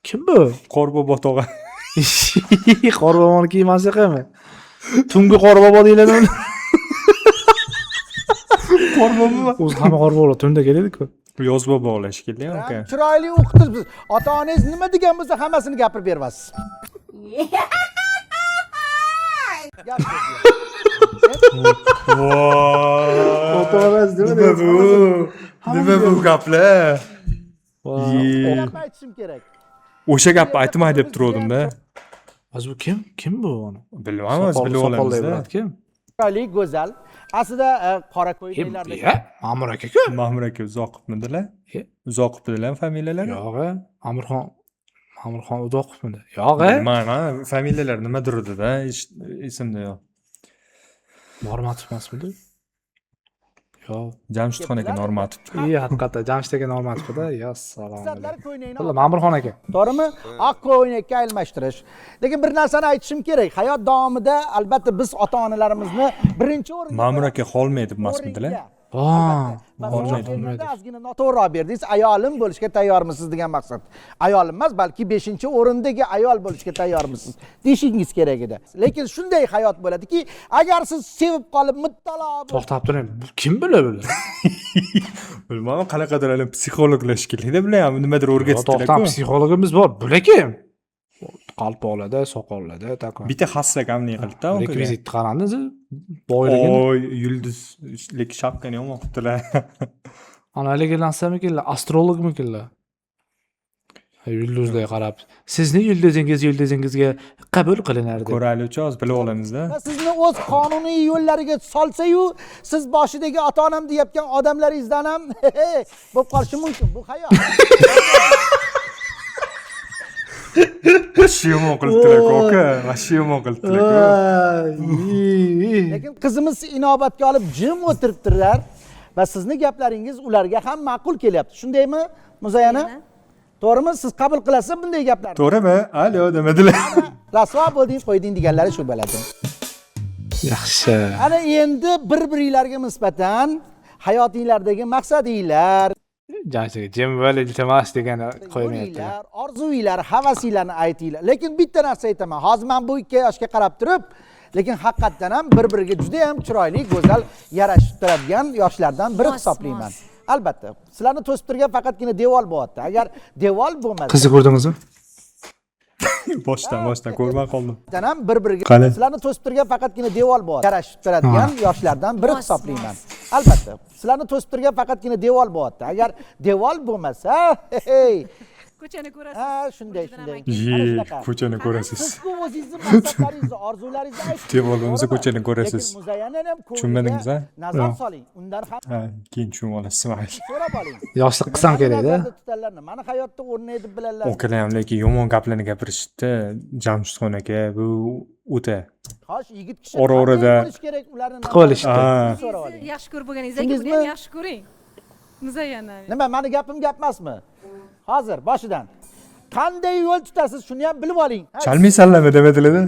Kim bu?
Qorbobo tog'a.
Qorboboni kiymasi qimi? Tungi qorbobo deyiladi uni.
Qorbobo.
O'zi hamma qorbobo tunda keladi-ku.
Yoz bobo shekilli aka.
Chiroyli o'qitibsiz. Ota-onangiz nima degan bo'lsa hammasini gapirib berasiz.
Ota-onangiz nima
bu? Nima bu gaplar?
Gapni aytishim kerak.
O'sha gapni aytmay deb turgandim-da.
Hozir bu kim? Kim bu uni?
Bilmaymiz, bilib olamiz.
Kim?
Chiroyli, go'zal. Aslida qora ko'ylaklarda.
Ma'mur aka-ku.
Ma'mur aka Uzoqovmidilar? Uzoqovdilar familiyalari?
Yo'q, Amirxon Uzoqovmidi? Yo'q.
Bilmayman, familiyalar nimadir edi-da, esimda yo'q.
Normatov emasmidi? Yo'q.
Jamshidxon aka Normatov.
Haqiqatda Jamshid aka Normatovda. Ya salom. Xullas, Ma'murxon aka.
To'g'rimi? Oq ko'ylakka almashtirish. Lekin bir narsani aytishim kerak. Hayot davomida albatta biz ota-onalarimizni birinchi o'ringa
Ma'mur aka Xolmedov emasmidilar?
Ozgina noto'g'riroq berdingiz. Ayolim bo'lishga tayyormisiz degan maqsad. Ayolim emas, balki 5-o'rindagi ayol bo'lishga tayyormisiz deyishingiz kerak edi. Lekin shunday hayot bo'ladiki, agar siz sevib qolib muttalo
to'xtab turing. Kim biladi bular?
Bilmadim, qanaqadir hali psixologlar shekilli-da bular ham nimadir o'rgatibdilar-ku.
To'xtab, psixologimiz bor. Bular kim? Qalpoqlarda, soqollarda, takon.
Bitta hassa kamlik qildi-da.
Rekvizitni qarandingiz, boyligini.
Oy, yulduzlik shapkani yomon qilibdilar.
Ana haligi narsamikinlar, astrologmikinlar? Yulduzlarga qarab, sizni yulduzingiz yulduzingizga qabul qilinar deb.
Ko'raylikchi, hozir bilib olamiz-da.
Sizni o'z qonuniy yo'llariga solsa-yu, siz boshidagi ota-onam deyotgan odamlaringizdan ham bo'lib qolishi mumkin. Bu hayot.
Vashi yomon qilibdilar-ku, aka. Vashi yomon qilibdilar-ku.
Lekin qizimiz inobatga olib jim o'tiribdilar va sizni gaplaringiz ularga ham ma'qul kelyapti. Shundaymi, Muzayana? To'g'rimi? Siz qabul qilasiz bunday gaplarni?
To'g'rimi? Alo demadilar.
Rasvo bo'lding, qo'yding deganlari shu bo'ladi.
Yaxshi.
Ana endi bir-biringlarga nisbatan hayotinglardagi maqsadinglar,
Jamshidga jim bo'l iltimos degani qo'ymayaptilar.
Orzuylar, havasinglarni aytinglar. Lekin bitta narsa aytaman. Hozir men bu ikki yoshga qarab turib, lekin haqiqatdan ham bir-biriga juda ham chiroyli, go'zal yarashib turadigan yoshlardan biri hisoblayman. Albatta, sizlarni to'sib turgan faqatgina devor bo'lyapti. Agar devor bo'lmasa,
qizni ko'rdingizmi?
Boshdan ko'rmay qoldim.
Ham bir-biriga sizlarni to'sib turgan faqatgina devor bo'lyapti. Yarashib turadigan yoshlardan biri hisoblayman. Albatta, sizlarni to'sib turgan faqatgina devor bo'lyapti. Agar devor bo'lmasa, hey,
ko'chani ko'rasiz.
Ha, shunday.
Ko'chani ko'rasiz.
Siz o'zingizni maqsadlaringizni, orzularingizni ayting.
Devor bo'lmasa ko'chani ko'rasiz. Tushunmadingiz, ha?
Nazar soling. Undan ham
ha, keyin tushunib olasiz, mayli.
So'rab oling.
Yoshlik qilsam kerak-da.
Mani hayotda o'rni deb bilalar.
Okalar ham lekin yomon gaplarni gapirishdi. Jamshidxon aka, bu o'ta.
Xo'sh, yigit kishi
ora-orada
tiqib olishdi.
Yaxshi ko'rib bo'lganingizdan keyin buni ham yaxshi ko'ring. Muzayana.
Nima, mani gapim gap emasmi? Hozir boshidan qanday yo'l tutasiz shuni ham bilib oling.
Chalmaysanlarmi demadilar-da.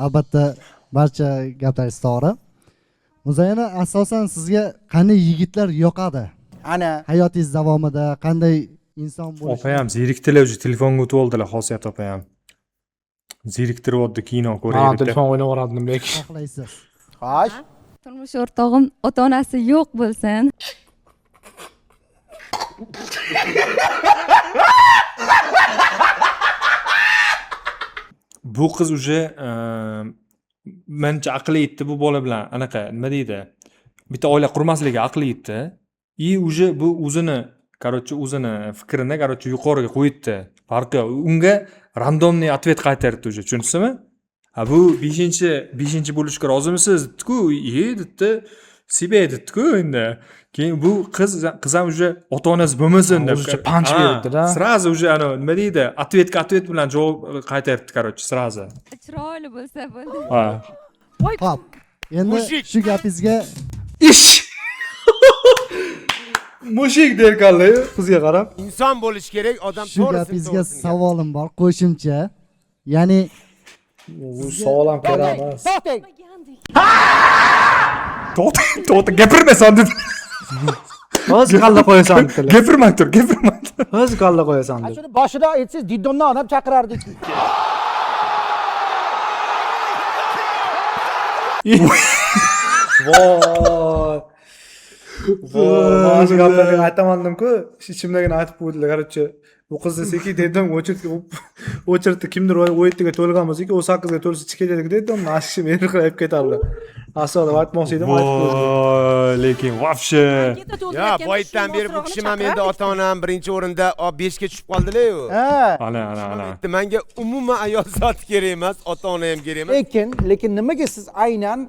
Albatta, barcha gaplaringiz to'g'ri. Muzayana, asosan sizga qanday yigitlar yoqadi?
Ana
hayotingiz davomida qanday inson bo'lish?
Opa ham zerikdilar, o'zi telefonga o'tib oldilar, Xosiyat opa ham. Zeriktiryapti, kino ko'raylik.
Ha, telefon o'ynayverardim lekin.
Xohlaysiz.
Xo'sh.
Turmush o'rtog'im ota-onasi yo'q bo'lsin.
Bu qiz уже menimcha aqli yetdi bu bola bilan anaqa nima deydi, bitta oila qurmasligi aqli yetdi. И уже bu o'zini, короче, o'zini fikrini, короче, yuqoriga qo'yibdi. Farqi yo'q. Unga randomniy ответ qaytardi уже, tushundingizmi? Ha, bu 5-chi bo'lishga rozimisiz dedku, dedi, себе dedku endi. Keyin bu qiz ham уже ota-onasi bo'lmasin deb
o'zicha punch beribdi-da.
Сразу уже ana nima deydi, ответga ответ bilan javob qaytaribdi, короче, сразу.
Chiroyli bo'lsa bo'ldi.
Ha.
Xo'p, endi shu gapingizga
ish. Mushik derkanlar qizga qarab.
Inson bo'lish kerak, odam
shu gapingizga savolim bor, qo'shimcha. Ya'ni
bu savol ham kerak emas.
To'xtang.
To'xta, gapirmasan dedi.
O'z kalla qo'yasan dedilar.
Gapirmay tur, gapirmay tur.
O'z kalla qo'yasan dedi.
Shuni boshida aytsangiz, didomdan odam chaqirardik.
Voy. Voy, mana shu gaplarni aytamandim-ku, ichimdagini aytib qo'ydilar. Короче, bu qizni sekin dedim, o'chirdi, kimdir 17 ga to'lgan bo'lsa, 18 ga to'lsa chiqib ketadi dedim, mana shu meni qilib ketardi. Aslida aytmoqchi edim, aytib qo'ydim.
Voy, lekin вообще.
Ya, boydan beri bu kishi ham endi ota-onam birinchi o'rinda 5 ga tushib qoldilar-yu.
Ha.
Ana, ana, ana.
Menga umuman ayol zoti kerak emas, ota-ona ham kerak emas.
Lekin nimaga siz aynan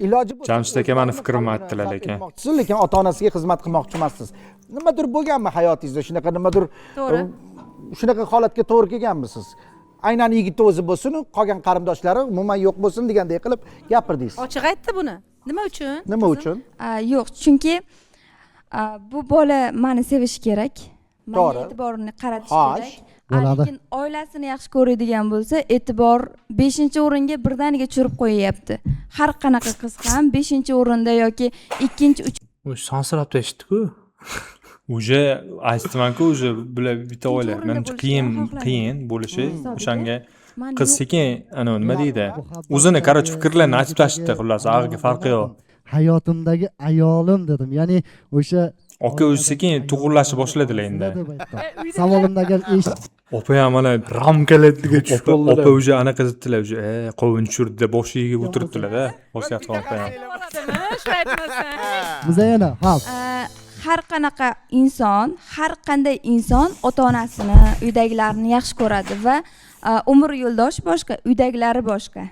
iloji bo'lsa
Jamshid aka meni fikrimni aytdilar lekin.
Lekin ota-onasiga xizmat qilmoqchi emassiz. Nimadir bo'lganmi hayotingizda shunaqa nimadir?
To'g'ri.
Shunaqa holatga to'g'ri kelganmisiz? Aynan yigitni o'zi bo'lsin, qolgan qarindoshlari umuman yo'q bo'lsin deganday qilib gapirdingiz.
Ochiq aytdi buni. Nima uchun?
Nima uchun?
Yo'q, chunki bu bola meni sevishi kerak. Menga e'tiborini qaratish kerak.
Bo'ladi.
Lekin oilasini yaxshi ko'radigan bo'lsa, e'tibor 5-o'ringa birdaniga tushirib qo'yyapti. Har qanaqa qiz ham 5-o'rinda yoki 2-chi, 3
U sansirab eshitdi-ku.
Уже aytdimanku, уже bular bitta oila.
O'rinda
Menimcha
bo'lishini
qiyin
xohlamaydi.
Qiyin bo'lishi
Hisobiga
o'shanga
man
qiz
yo'q.
sekin ana nima deydi? O'zini, короче, fikrlarini aytib tashladi, xullas, ag'iga farqi yo'q.
Hayotimdagi ayolim dedim. Ya'ni o'sha
Aka o'zi sekin to'g'irlashni boshladilar endi.
deb aytdim. Savolimda agar eshit
Opa ham mana
Ramkalarga tushib
opa,
qoldilar.
opa уже anaqa debdilar, уже qovun tushirdi deb boshi egib o'tiribdilar-da. Boshlayotgan opa ham.
Shu aytmasang.
Muzayana, hop.
Har qanaqa inson, har qanday inson ota-onasini, uydagilarini yaxshi ko'radi va umr yo'ldoshi boshqa, uydagilari boshqa.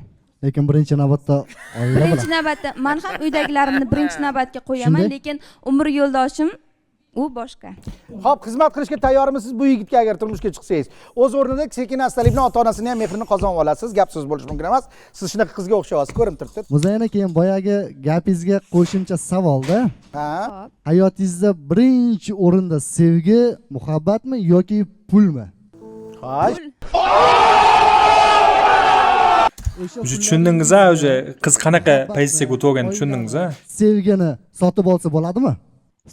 Lekin birinchi navbatda oila
Birinchi
bilan.
navbatda men ham uydagilarimni birinchi navbatga qo'yaman,
Shunday?
lekin umr yo'ldoshim u boshqa.
Xo'p, xizmat qilishga tayyormisiz bu yigitga agar turmushga chiqsangiz? O'z o'rnida sekin astalik bilan ota-onasini ham mehrini qozonib olasiz. Gap so'z bo'lishi mumkin emas. Siz shunaqa qizga o'xshayapsiz, ko'rinib turibdi.
Muzayana, keyin boyagi gapingizga qo'shimcha savolda.
Ha?
Hayotingizda birinchi o'rinda sevgi, muhabbatmi yoki pulmi?
Xo'sh.
Уже tushundingiz a, уже qiz qanaqa pozitsiyaga o'tib olganini tushundingiz a?
Sevgini sotib olsa bo'ladimi?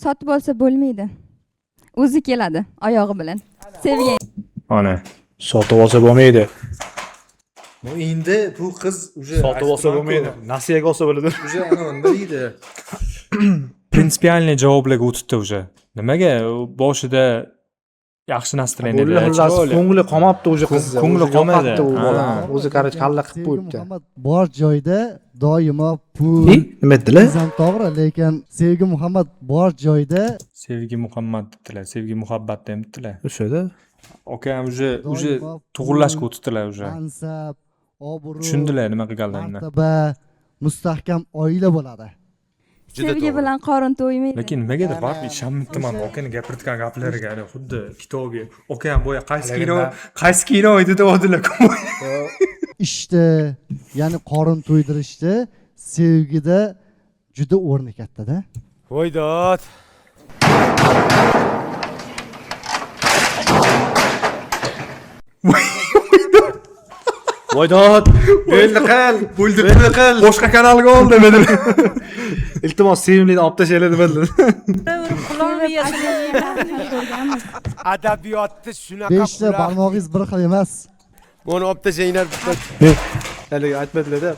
Sotib olsa bo'lmaydi. O'zi keladi oyog'i bilan. Sevgi.
Ana.
Sotib olsa bo'lmaydi.
Bu endi bu qiz уже
Sotib olsa bo'lmaydi. Nasiyaga olsa bo'ladi.
Уже ana nima deydi? Принципиальный javoblarga o'tibdi уже. Nimaga boshida yaxshi настроение
Bo'ldi, xullas, ko'ngli qolmabdi o'sha qizni.
Ko'ngli
O'zi
qolmadi.
yo'qotdi u bola.
Ha.
O'zi короче kalla qilib
Sevgi,
qo'yibdi.
muhabbat bor joyda doimo pul.
E, nima dedilar?
Ham to'g'ri, lekin sevgi muhabbat bor joyda
Sevgi muhabbat debdilar, sevgi muhabbat debdilar.
O'shada.
Aka ham уже уже
Doimo
to'g'irlashga o'tibdilar уже.
mansab, obro',
Tushundilar nima qilganlarini.
martaba, mustahkam oila bo'ladi.
Sevgi bilan qorin to'ymaydi.
Lekin nimagadir baribir ishonmayapman akani gapirgan gaplariga, ana xuddi kitobga. Aka ham boya qaysi kino, qaysi kino edi deyaptilar.
Ishda, ya'ni qorin to'ydirishda sevgida juda o'rni katta-da.
Voy dod.
Voy dod. Bo'ldi qil.
Bo'ldi
Bo'ldi qil.
Boshqa kanalga ol demadi.
Iltimos, sevimlini olib tashlaylik demadilar.
Qulog'im yesin.
Adabiyotni shunaqa
Beshta barmog'ingiz bir xil emas.
Buni olib tashlanglar bitta.
Haligi aytmadilar-da.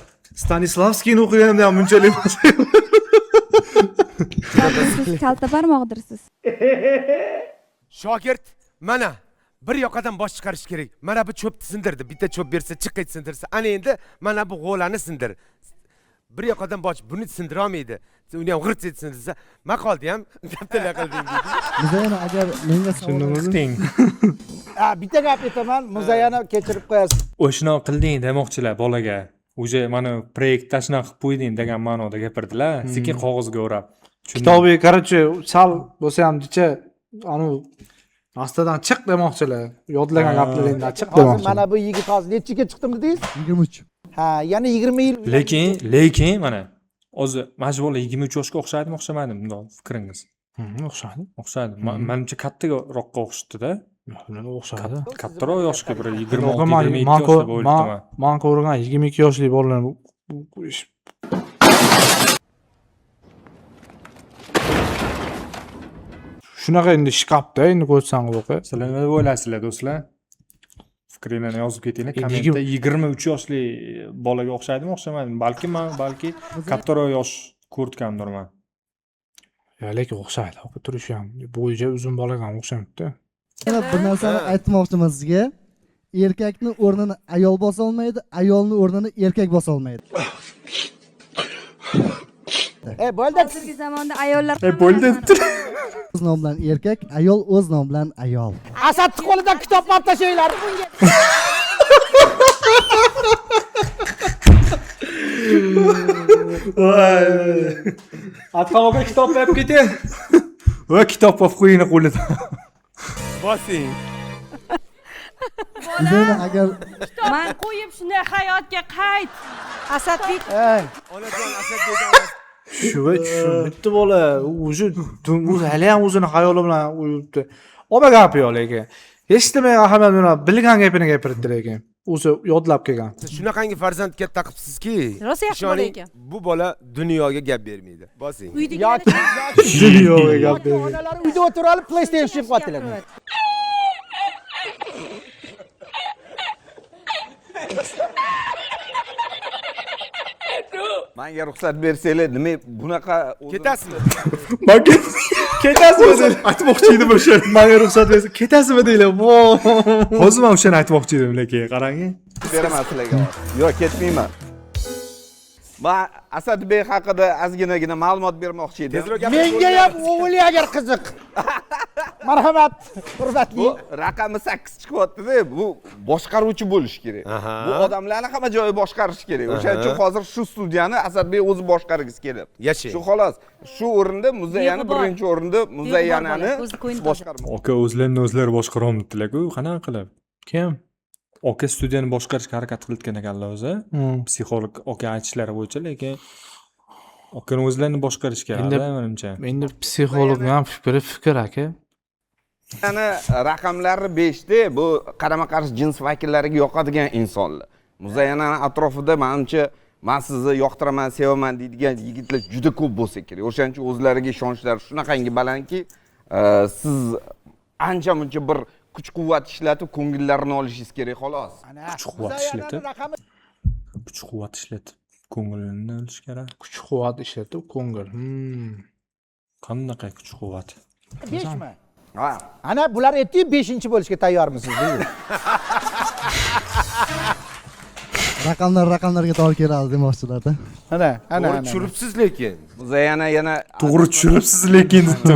Stanislavskiyni o'qiganimda ham bunchalik emas.
Siz kalta barmoqdirsiz.
Shogird mana bir yoqadan bosh chiqarish kerak. Mana bu cho'pni sindirdi. Bitta cho'p bersa, chiq et sindirsa. Ana endi mana bu g'o'lani sindir. Bir yoqadan bosh buni sindira olmaydi. Uni ham g'irt etib sindirsa, maqolni ham dabdala qilding deydi.
Muzayana, agar menga savol
Qilding.
Ha, bitta gap aytaman, Muzayana kechirib qo'yasiz.
O'shani qilding demoqchilar bolaga. Уже mana proyektda shunaqa qilib qo'yding degan ma'noda gapirdilar. Sekin qog'ozga o'rab.
Kitobi, короче, sal bo'lsa ham dicha anu astadan chiq demoqchilar. Yodlagan gaplaringdan chiq
Hozir
demoqchilar.
mana bu yigit hozir nechiga chiqdim dedingiz?
23.
Ha, yana 20 yil.
Lekin mana hozir mana shu bola 23 yoshga o'xshadimi, o'xshamadimi bundoq fikringiz?
O'xshadi.
O'xshadi. Manimcha kattaroqqa o'xshatdi-da.
O'xshadi.
Kattaroq yoshga bir
Yo'q,
26,
man
27
man
yoshda deb o'ylayapman.
Man ko'rgan 22 yoshli bolalar bu ish shunaqa endi shkafda endi ko'rsang o'qi.
Sizlar nima deb o'ylaysizlar do'stlar? Fikringlarni yozib ketinglar.
Endi
Kommentda 23 yoshli bolaga o'xshaydimi, o'xshamaydimi? Balki man balki kattaroq yosh ko'rgandirman.
Ya lekin o'xshaydi. O'qi turishi ham bo'yicha uzun bolaga ham o'xshamabdi.
Yana bir narsani aytmoqchiman sizga. Erkakni o'rnini ayol bosa olmaydi, ayolni o'rnini erkak bosa olmaydi.
E, bo'ldi.
Hozirgi zamonda ayollar
E, bo'ldi.
O'z nomi bilan erkak, ayol o'z nomi bilan ayol.
Asadni qo'lidan kitobni olib tashlanglar.
Voy. Adham aka kitob olib keting.
Va kitob olib qo'ying qo'lidan.
Bosing.
Muzayana, agar
Kitobni qo'yib shunday hayotga qayt.
Asadbek
Onajon Asadbek
Shu tushunibdi bola. U o'zi u hali ham o'zini xayoli bilan o'yibdi. Oba gap yo'q lekin. Hech nimaga ahamiyat bermadi. Bilgan gapini gapirdi lekin. O'zi yodlab kelgan.
Shunaqangi farzand katta qilibsizki,
Rosa yaxshi bola ekan.
Bu bola dunyoga gap bermaydi. Bosing.
Dunyoga gap bermaydi.
Onalari uyda o'tirib olib PlayStation qilyaptilar.
Menga ruxsat bersanglar, nima bunaqa
ketasizmi?
Menga ketasizmi deylar.
Aytmoqchi edim o'sha.
Menga ruxsat bersa ketasizmi deylar.
Hozir men o'shani aytmoqchi edim, lekin qarang.
Beraman sizlarga. Yo'q, ketmayman. Men Asadbek haqida ozginagina ma'lumot bermoqchi edim.
Menga ham o'g'li agar qiziq. Marhamat, hurmatli.
Bu raqami 8 chiqyapti-da, bu boshqaruvchi bo'lish kerak. Bu odamlarni hamma joyi boshqarish kerak. O'shaning uchun hozir shu studiyani Asadbek o'zi boshqargisi kelyapti. Shu xolos. Shu o'rinda Muzayyani birinchi o'rinda Muzayyanani boshqarmoq.
Aka o'zlarini o'zlari boshqaryaptilar-ku, qanaqa qilib?
Kim?
Aka studiyani boshqarishga harakat qilayotgan ekanlar o'zi. Psixolog aka aytishlari bo'yicha, lekin akani o'zlarini boshqarish kerak, menimcha.
Endi psixologning ham fikri fikr aka.
Yana raqamlari 5 da bu qarama-qarshi jins vakillariga yoqadigan insonlar. Muzayyanani atrofida menimcha men sizni yoqtiraman, sevaman deydigan yigitlar juda ko'p bo'lsa kerak. O'shaning uchun o'zlariga ishonchlari shunaqangi balandki, siz ancha-muncha bir kuch-quvvat ishlatib ko'ngillarini olishingiz kerak xolos.
Kuch-quvvat ishlatib. Kuch-quvvat ishlatib ko'ngilini olish kerak.
Kuch-quvvat ishlatib ko'ngil.
Qanaqa kuch-quvvat?
5mi? Ha. Ana bular aytdi, 5-chi bo'lishga tayyormisiz deydi.
Raqamlar raqamlarga to'g'ri keladi demoqchilar-da.
Ana, ana.
To'g'ri tushiribsiz lekin.
Muzayyana yana
to'g'ri tushiribsiz lekin debdi.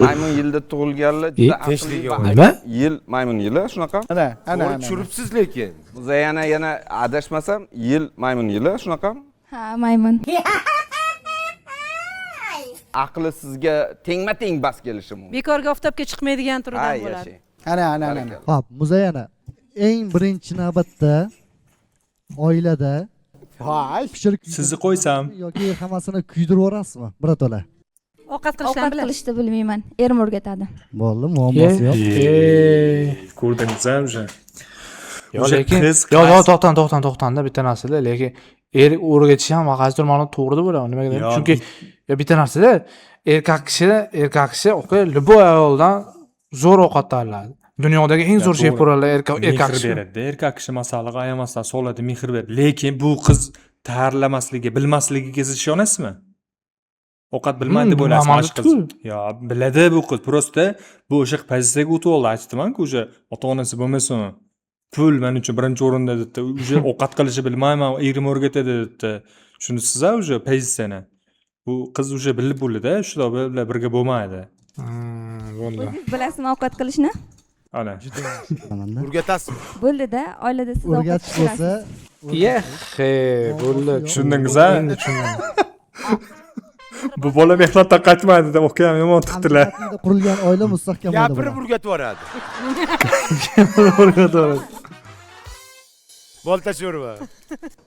Maymun yilda tug'ilganlar juda aqlli.
Nima?
Yil maymun yili shunaqa?
Ana, ana.
To'g'ri tushiribsiz lekin.
Muzayyana yana adashmasam yil maymun yili shunaqa?
Ha, maymun.
Aqli sizga tengma-teng bas kelishi mumkin.
Bekorga oftobga chiqmaydigan turidan bo'ladi.
Ana, ana, ana.
Xo'p, Muzayyana, eng birinchi navbatda oilada pishirib
sizni qo'ysam
yoki hammasini kuydirib yuborasizmi birato'la?
Ovqat qilishni
bilasiz. Bilmayman. Erim o'rgatadi.
Bo'ldi, muammosi yo'q.
Ko'rdingiz o'sha.
Yo'q, lekin yo'q, to'xtan, to'xtan-da bitta narsada, lekin er o'rgatish ham qaysidir ma'noda to'g'ri deb o'ylayman. Nimaga deyman? Chunki bitta narsada erkak kishi okey, любой ayoldan zo'r ovqat tayyorlaydi. Dunyodagi eng zo'r shef bo'ladilar erkak kishi.
Mehr beradi. Erkak kishi masallig'i ayamasdan soladi, mehr beradi. Lekin bu qiz tayyorlamasligi, bilmasligiga siz ishonasizmi? Ovqat bilmaydi deb o'ylaysiz mana shu qiz. Yo, biladi bu qiz. Prosta bu o'sha pozitsiyaga o'tib oldi, aytdim-ku, o'sha ota-onasi bo'lmasin. Pul men uchun birinchi o'rinda dedi. O'sha ovqat qilishni bilmayman, erim o'rgatadi dedi. Tushundingizmi o'sha pozitsiyani? Bu qiz o'sha bilib bo'ldi-da, shu bilan birga bo'lmaydi.
Bo'ldi.
O'zingiz bilasizmi ovqat qilishni?
Ana.
O'rgatasizmi?
Bo'ldi-da, oilada siz ovqat
o'rgatish bo'lsa,
Yexe, bo'ldi.
Tushundingiz-a?
Endi tushundim.
Bu bola mehnatdan qaytmaydi deb o'kam yomon tiqdilar.
Qurilgan oila mustahkam oila.
Gapirib o'rgatib yuboradi.
Gapirib o'rgatib yuboradi.
Bolta sho'rva.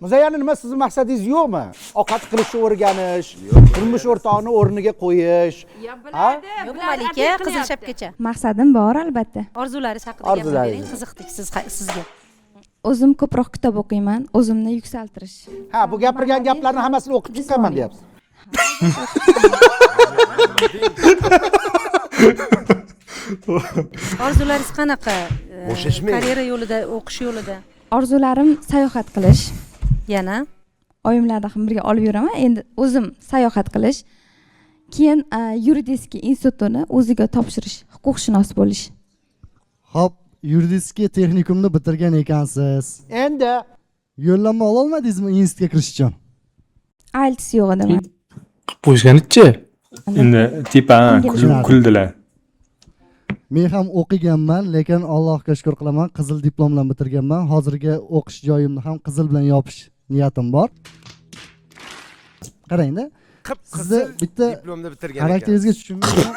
Muzayyana, nima sizning maqsadingiz yo'qmi? Ovqat qilishni o'rganish, turmush o'rtog'ini o'rniga qo'yish.
Ha? Yo'q, Malika, qizil shapkacha.
Maqsadim bor albatta.
Orzularingiz haqida gapirib bering, qiziqdik sizga.
O'zim ko'proq kitob o'qiyman, o'zimni yuksaltirish.
Ha, bu gapirgan gaplarni hammasini o'qib chiqqanman deyapsiz.
Orzularingiz qanaqa?
Bo'shashmang.
Karyera yo'lida, o'qish yo'lida.
Orzularim sayohat qilish.
Yana
oyimlarni ham birga olib yuraman. Endi o'zim sayohat qilish, keyin yuridический institutini o'ziga topshirish, huquqshunos bo'lish.
Xo'p, yuridический texnikumni bitirgan ekansiz.
Endi
yo'llanma ola olmadingizmi institutga kirish uchun?
IELTS yo'q edi.
Qilib qo'yishganichi.
Endi tepa kuldilar.
Men ham o'qiganman, lekin Allohga shukr qilaman, qizil diplom bilan bitirganman. Hozirgi o'qish joyimni ham qizil bilan yopish niyatim bor. Qarang-da,
qip-qizil
bitta
diplomni bitirgan ekan.
Xarakteringizga tushunmayman.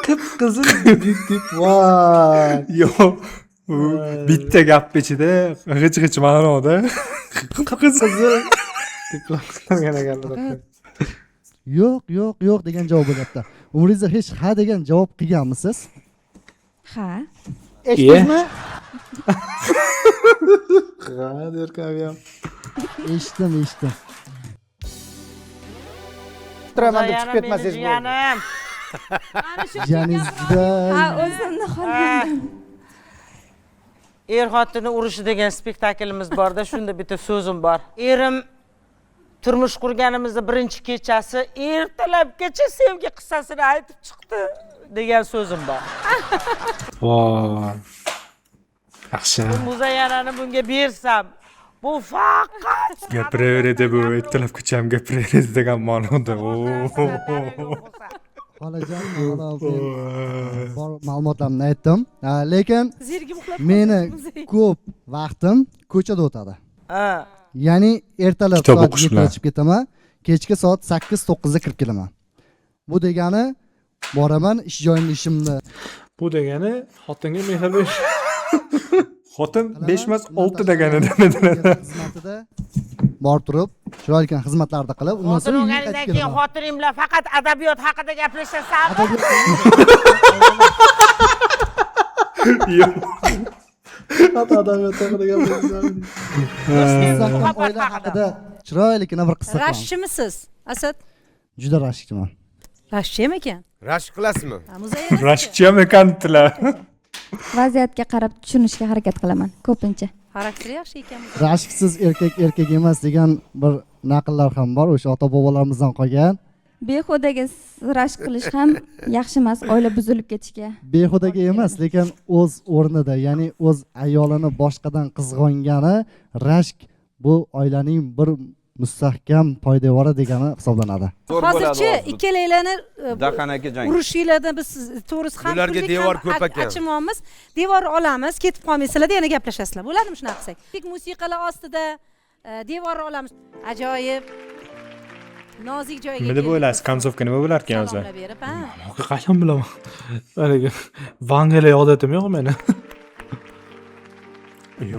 Qip-qizil diplom.
Yo'q, bitta gap ichida g'ich-g'ich ma'noda. Qip-qizil
diplom bitirgan ekanlar.
Yo'q, yo'q, yo'q degan javob bo'lyapti. Umringizda hech ha degan javob qilganmisiz?
Ha.
Eshitdingizmi?
Ha derkan.
Eshitdim, eshitdim.
Turaman deb chiqib ketmasangiz bo'ldi.
Jiyanim.
Jiyaningiz juda
Ha, o'zimni xolamdan.
Er xotini urushi degan spektaklimiz borda, shunda bitta so'zim bor. Erim turmush qurganimizda birinchi kechasi ertalabgacha sevgi qissasini aytib chiqdi degan so'zim bor.
Voy. Yaxshi.
Bu Muzayyanani bunga bersam, bu faqat
Gapiraveradi bu, ertalabgacha ham gapiraveradi degan ma'noda.
Xolajon, men bor ma'lumotlarimni aytdim. Lekin meni ko'p vaqtim ko'chada o'tadi.
Ha.
Ya'ni ertalab
Kitob
soat
o'qish
7 da
bilan.
chiqib ketaman, kechki soat 8-9 da kirib kelaman. Bu degani boraman, ish joyimda ishimni.
Bu degani xotinga mehr berish.
Xotin 5 emas 6 degani demedilar.
Xizmatida borib turib, chiroyli xizmatlarni qilib, undan
Xotin
so'ng uyga
olganingdan
qaytib
keyin
kelaman.
xotining bilan faqat adabiyot haqida gaplashasanmi?
Yo'q.
Faqat adabiyot haqida gaplashasan.
Mustahkam oila haqida chiroyligina bir qissa qilaman.
Rashchimisiz, Asad?
Juda rashkchiman.
Rashchi ham ekan.
Rashk qilasizmi?
Muzayyana.
Rashkchi ham ekan dedilar.
Vaziyatga qarab tushunishga harakat qilaman ko'pincha.
Xarakteri yaxshi ekan.
Rashksiz erkak erkak emas degan bir naqllar ham bor, o'sha ota-bobolarimizdan qolgan.
Behudaga rashk qilish ham yaxshi emas, oila buzilib ketishiga.
Behudaga emas, lekin o'z o'rnida, ya'ni o'z ayolini boshqadan qizg'ongani rashk bu oilaning bir mustahkam poydevori degani hisoblanadi.
Hozirchi ikkalanglarni
Dahan aka jang.
urushinglardan biz to'g'risi ham
Bularga
kuldik,
devor
ham
ko'p ekan.
achinmaymiz. Devor olamiz, ketib qolmaysizlar, yana gaplashasizlar. Bo'ladimi shunaqa qilsak? Tik musiqalar ostida devor olamiz. Ajoyib. Nozik joyga.
Nima deb o'ylaysiz? Kontsovka nima bo'larkan o'zi?
Salomlar berib, ha.
Qachon bilaman? Haligi Vangela odatim yo'q meni.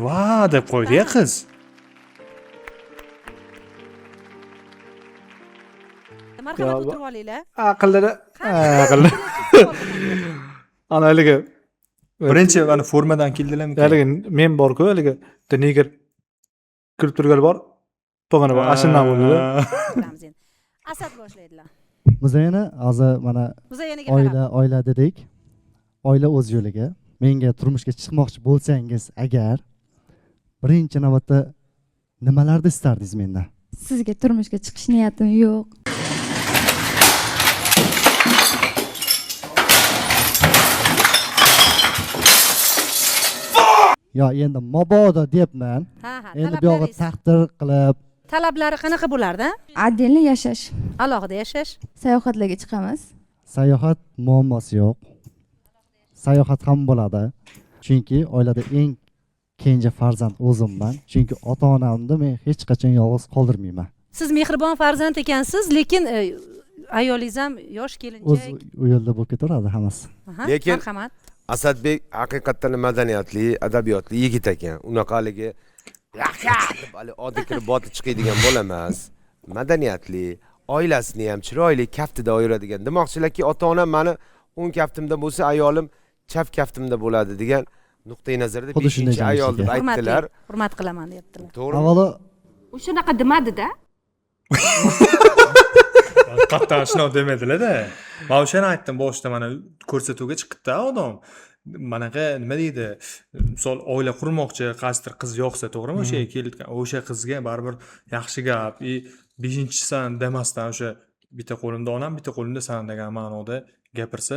Va deb qo'ydi-ya qiz.
Marhamat, o'tirib olinglar.
Aqllari, aqlli. Ana haligi
birinchi mana formadan keldilarmi?
Haligi men bor-ku, haligi bitta neger kulib turgan bor. Pog'ona bor, ashundan bo'ldi.
Asad boshlaydilar.
Muzayyana hozir mana oila oila dedik. Oila o'z yo'liga. Menga turmushga chiqmoqchi bo'lsangiz agar birinchi navbatda nimalarni istardingiz mendan?
Sizga turmushga chiqish niyatim yo'q.
Yo, endi mabodo deyapman.
Ha, ha,
Endi bu yog'i taqdir qilib
Talablari qanaqa bo'lardi?
Отдельно yashash.
Alohida yashash.
Sayohatlarga chiqamiz.
Sayohat muammosi yo'q. Sayohat ham bo'ladi. Chunki oilada eng kenja farzand o'zimman. Chunki ota-onamni men hech qachon yolg'iz qoldirmayman.
Siz mehribon farzand ekansiz, lekin ayolingiz ham yosh kelinchak.
O'z u yo'lda bo'lib ketaveradi hammasi.
Lekin
marhamat.
Asadbek haqiqatdan madaniyatli, adabiyotli yigit ekan. Unaqa haligi deb hali odi kirib boti chiqadigan bola emas. Madaniyatli, oilasini ham chiroyli kaftida ayiradigan. Demoqchilarki, ota-onam meni o'ng kaftimda bo'lsa, ayolim chap kaftimda bo'ladi degan nuqtai nazarda 5-chi ayol deb aytdilar.
Hurmat qilaman deyaptilar.
To'g'rimi?
Avvalo
u shunaqa demadi-da.
Qattan shunaqa demadilar-da. Men o'shani aytdim boshida, mana ko'rsatuvga chiqdi-da odam. Manaqa nima deydi? Misol oila qurmoqchi, qaysidir qiz yoqsa, to'g'rimi? O'sha kelgan, o'sha qizga baribir yaxshi gap, 5-chisan demasdan o'sha bitta qo'limda onam, bitta qo'limda san degan ma'noda gapirsa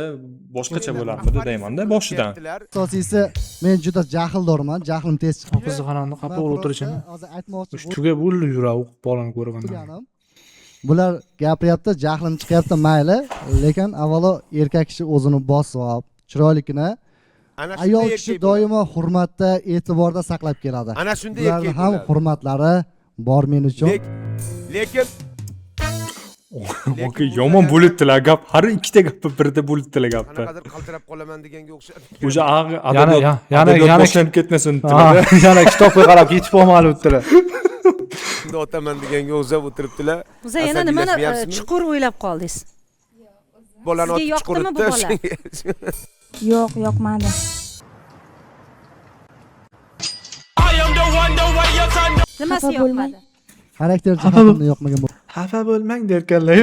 boshqacha bo'larmidi deyman-da boshidan.
Asosiysi men juda jahldorman, jahlim tez chiqadi.
Qizni xonamda qapib o'tirishini.
Hozir aytmoqchi
tugab bo'ldi yuragi bolani ko'rgandan.
Bular gapiryapti, jahlim chiqyapti, mayli, lekin avvalo erkak kishi o'zini bosib olib, chiroylikini ayol kishi doimo hurmatda, e'tiborda saqlab keladi.
Ana shunday erkak
ham hurmatlari bor men uchun.
Lekin
yomon bo'libdilar gap, har ikkita gapni birda bo'libdilar gapni.
Qanaqadir qaltirab qolaman deganga o'xshab.
O'sha adabiyot boshlanib ketmasin dedilar.
Yana kitobga qarab yetib olmadi dedilar.
O'rda otaman deganga o'xshab o'tiribdilar.
Muzayyana nimani chuqur o'ylab qoldingiz?
Bolani
Sizga
otib
yoqdimi bu bola?
Yo'q, yoqmadi.
Nimasi yoqmadi?
Xarakter jihatdan yoqmagan.
Xafa bo'lmang derkanlar.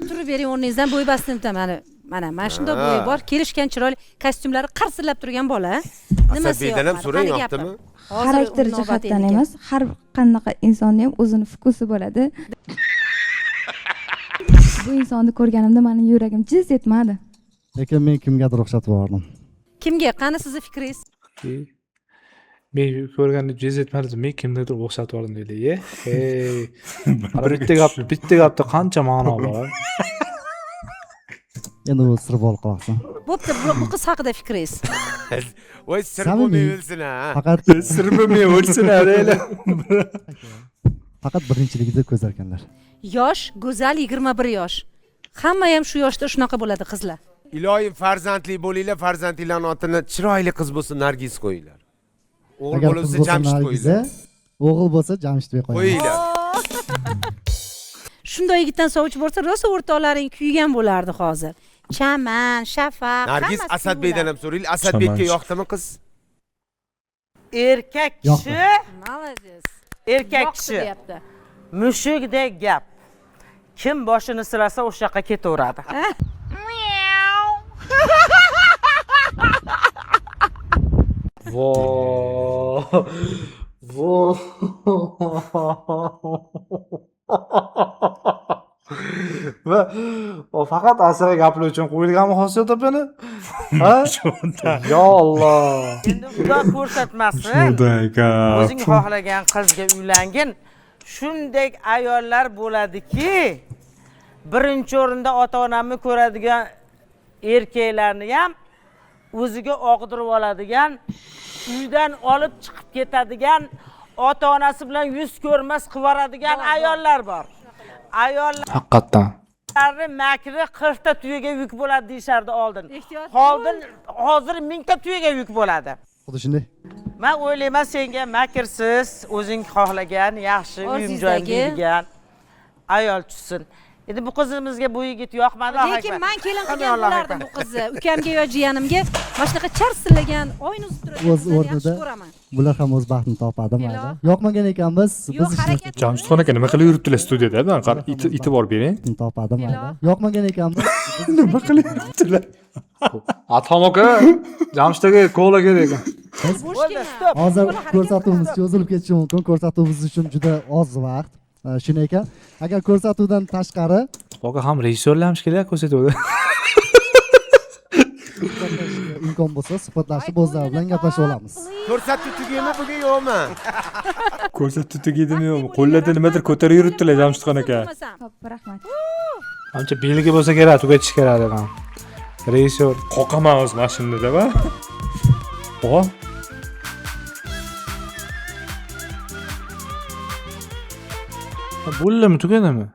Turib bering o'rningizdan, bo'y bastini mana mana mana shunday bo'yi bor, kelishgan chiroyli kostyumlari qarsillab turgan bola. Nimasi
Asadbekdan ham so'rang, yoqdimi?
Xarakter jihatdan emas, har qanaqa insonni ham o'zini fukusi bo'ladi. Bu insonni ko'rganimda meni yuragim jiz etmadi.
Lekin men kimgadir o'xshatib yubordim.
Kimga? Qani sizni fikringiz?
Men ko'rganda jiz etmadi, men kimgadir o'xshatib yubordim deydi. Hey. Bitta gapda qancha ma'no bor.
Endi bu sir bo'lib qolsin.
Bo'pti, bu qiz haqida fikringiz.
Voy, sir bo'lmay o'lsin ha.
Faqat
sir bo'lmay o'lsin ha,
Faqat birinchiligida ko'zar ekanlar.
Yosh, go'zal 21 yosh. Hamma ham shu yoshda shunaqa bo'ladi qizlar.
Iloyim farzandli bo'linglar, farzandinglarning otini chiroyli qiz bo'lsa Nargiz qo'yinglar. O'g'il bo'lsa Jamshid qo'yinglar.
O'g'il bo'lsa Jamshidbek
qo'yinglar.
Shunday yigitdan sovchi borsa, rosa o'rtoqlaring kuygan bo'lardi hozir. Chaman, Shafaq,
Nargiz Asadbekdan ham so'raylik. Asadbekka yoqdimi qiz?
Erkak kishi,
молодец.
Erkak kishi mushukdek gap. Kim boshini silasa o'sha yoqqa ketaveradi.
Vo. Vo. Va faqat asara gaplar uchun qo'yilganmi Xosiyat opani? Ha? Ya Alloh.
Endi Xudo ko'rsatmasin.
Shunday gap.
O'zing xohlagan qizga uylangin. Shunday ayollar bo'ladiki, birinchi o'rinda ota-onamni ko'radigan erkaklarni ham o'ziga og'dirib oladigan, uydan olib chiqib ketadigan, ota-onasi bilan yuz ko'rmas qivaradigan ayollar bor. Ayollar
haqiqatan
makri 40 ta tuyaga yuk bo'ladi deyishardi oldin. Hozir 1000 ta tuyaga yuk bo'ladi.
Xuddi shunday.
Men o'ylayman senga makrsiz, o'zing xohlagan, yaxshi uyim joyim deydigan ayol tushsin. Endi bu qizimizga bu yigit yoqmadi.
Lekin men kelin qilgan bo'lardim bu qizni. Ukamga yo jiyanimga mana shunaqa charsillagan, oyni uzib turadigan
o'z o'rnida bular ham o'z baxtini topadi mayli. Yoqmagan ekanmiz, biz
Jamshidxon aka nima qilib yuribdilar studiyada? Man qara, e'tibor bering.
Topadi mayli. Yoqmagan ekanmiz.
Nima qilib yuribdilar?
Atom aka, Jamshid aka kola kerak ekan.
Hozir ko'rsatuvimiz cho'zilib ketishi mumkin. Ko'rsatuvimiz uchun juda oz vaqt. Shunday ekan, agar ko'rsatuvdan tashqari
aka ham rejissyorlar ham kerak ko'rsatuvda.
Imkon bo'lsa suhbatlashib o'zlari bilan gaplashib olamiz.
Ko'rsatuv tugaymi bugun yo'qmi?
Ko'rsatuv tugaydimi yo'qmi? Qo'llarda nimadir ko'tarib yuribdilar Jamshidxon aka.
Xo'p, rahmat.
Ancha belgi bo'lsa kerak, tugatish kerak degan. Rejissyor
qoqaman o'z mashinada va. O.
Bo'ldimi, tugadimi?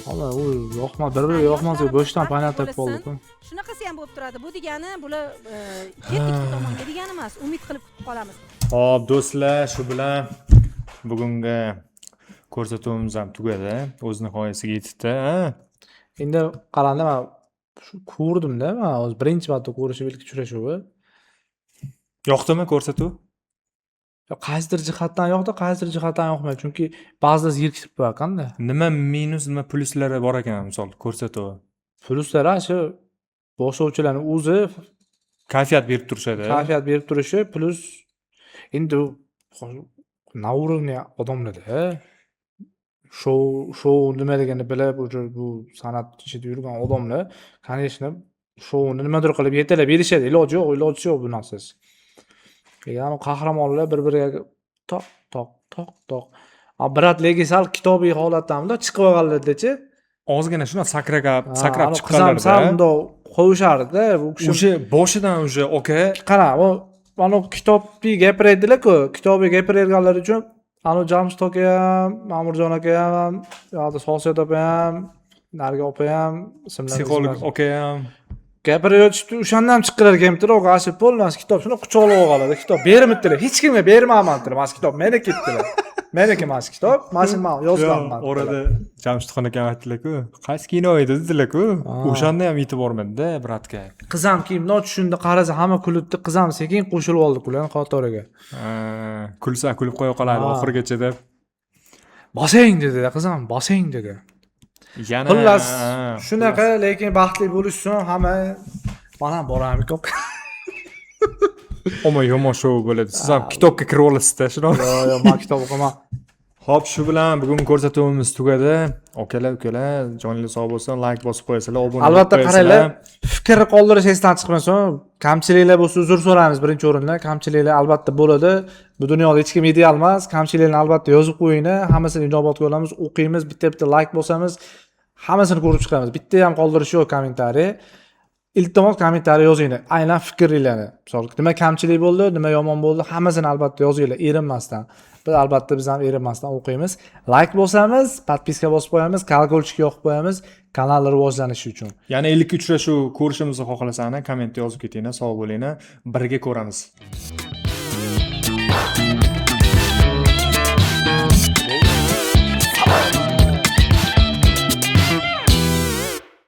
Hali u yoqma, bir-biriga yoqmasa bo'shdan paynatab qoldi-ku.
Shunaqasi ham bo'lib turadi. Bu degani bular ketdik tomonga degani emas, umid qilib kutib qolamiz.
Xo'p, do'stlar, shu bilan bugungi ko'rsatuvimiz ham tugadi. O'z nihoyasiga yetibdi, ha?
Endi qaranda men shu ko'rdimda, men hozir birinchi marta ko'rishib ilk uchrashuvi.
Yoqdimi ko'rsatuv?
Qaysidir jihatdan yoqdi, qaysidir jihatdan yoqmadi. Chunki ba'zida zeriktirib qo'yarkanda.
Nima minus, nima pluslari bor ekan misol ko'rsatuv?
Pluslari shu boshlovchilarning o'zi
kayfiyat berib turishadi.
Kayfiyat berib turishi plus endi na уровне odamlarda shou nimaligini bilib, o'sha bu san'at ichida yurgan odamlar, конечно, shouni nimadir qilib yetalab berishadi. Iloji yo'q, iloji yo'q bu narsasi. Ya'ni qahramonlar bir-biriga toq toq toq toq. Brat lekin sal kitobiy holatdan chiqib olganlardachi
ozgina shunday sakrab
chiqqanlarda. Sal bundoq qo'yishardi. Bu kishi
o'sha boshidan o'sha aka
qara, u mana kitobiy gapiradilar-ku, kitobiy gapirganlar uchun ana Jamshid aka ham, Ma'murjon aka ham, yoki Xosiyat opa ham, Narga opa ham,
psixolog aka ham.
Gapirib yotishibdi, o'shandan ham chiqqilari kelibdilar. Og'asi полностью kitob shuni quchoqlab oladi. Kitob bermabdilar, hech kimga bermayman dedilar. Mana shu kitob meniki dedilar. Meniki mana shu kitob, mana shu man yozganman.
Orada Jamshidxon akam aytdilar-ku, qaysi kino edi dedilar-ku. O'shanda ham yetib bormadi-da, брат ga.
Qiz ham keyin bundoq tushundi, qarasa hamma kulibdi, qiz ham sekin qo'shilib oldi ularni qatoriga.
Kulsa kulib qo'ya qoladi oxirigacha deb.
Bosing dedi, qiz ham bosing dedi.
Yana
Xullas, shunaqa, lekin baxtli bo'lish uchun hamma mana boraman ko'p.
Omma yomon shou bo'ladi. Siz ham kitobga kirib olasizda, shuni.
Yo'q, yo'q, men kitob o'qiman.
Xo'p, shu bilan bugungi ko'rsatuvimiz tugadi. Akalar, ukalar, joningiz sog' bo'lsin, like bosib qo'yasizlar, obuna bo'lib
Albatta
qo'yasizlar.
Qaranglar, fikr qoldirish esdan chiqmasin. Kamchiliklar bo'lsa uzr so'raymiz birinchi o'rinda. Kamchiliklar albatta bo'ladi. Bu dunyoda hech kim ideal emas. Kamchiliklarni albatta yozib qo'yinglar. Hammasini inobatga olamiz, o'qiymiz, bitta-bitta like bosamiz. Hammasini ko'rib chiqamiz. Bitta ham qoldirish yo'q kommentariy. Iltimos, kommentariy yozinglar. Aynan fikringlarni. Misol, nima kamchilik bo'ldi, nima yomon bo'ldi, hammasini albatta yozinglar, erinmasdan. Biz albatta biz ham erinmasdan o'qiymiz. Like bosamiz, подписка bosib qo'yamiz, колокольчик yoqib qo'yamiz kanal rivojlanishi uchun.
Yana 52 uchrashuv ko'rishimizni xohlasanglar, kommentda yozib ketinglar, sog' bo'linglar, birga ko'ramiz.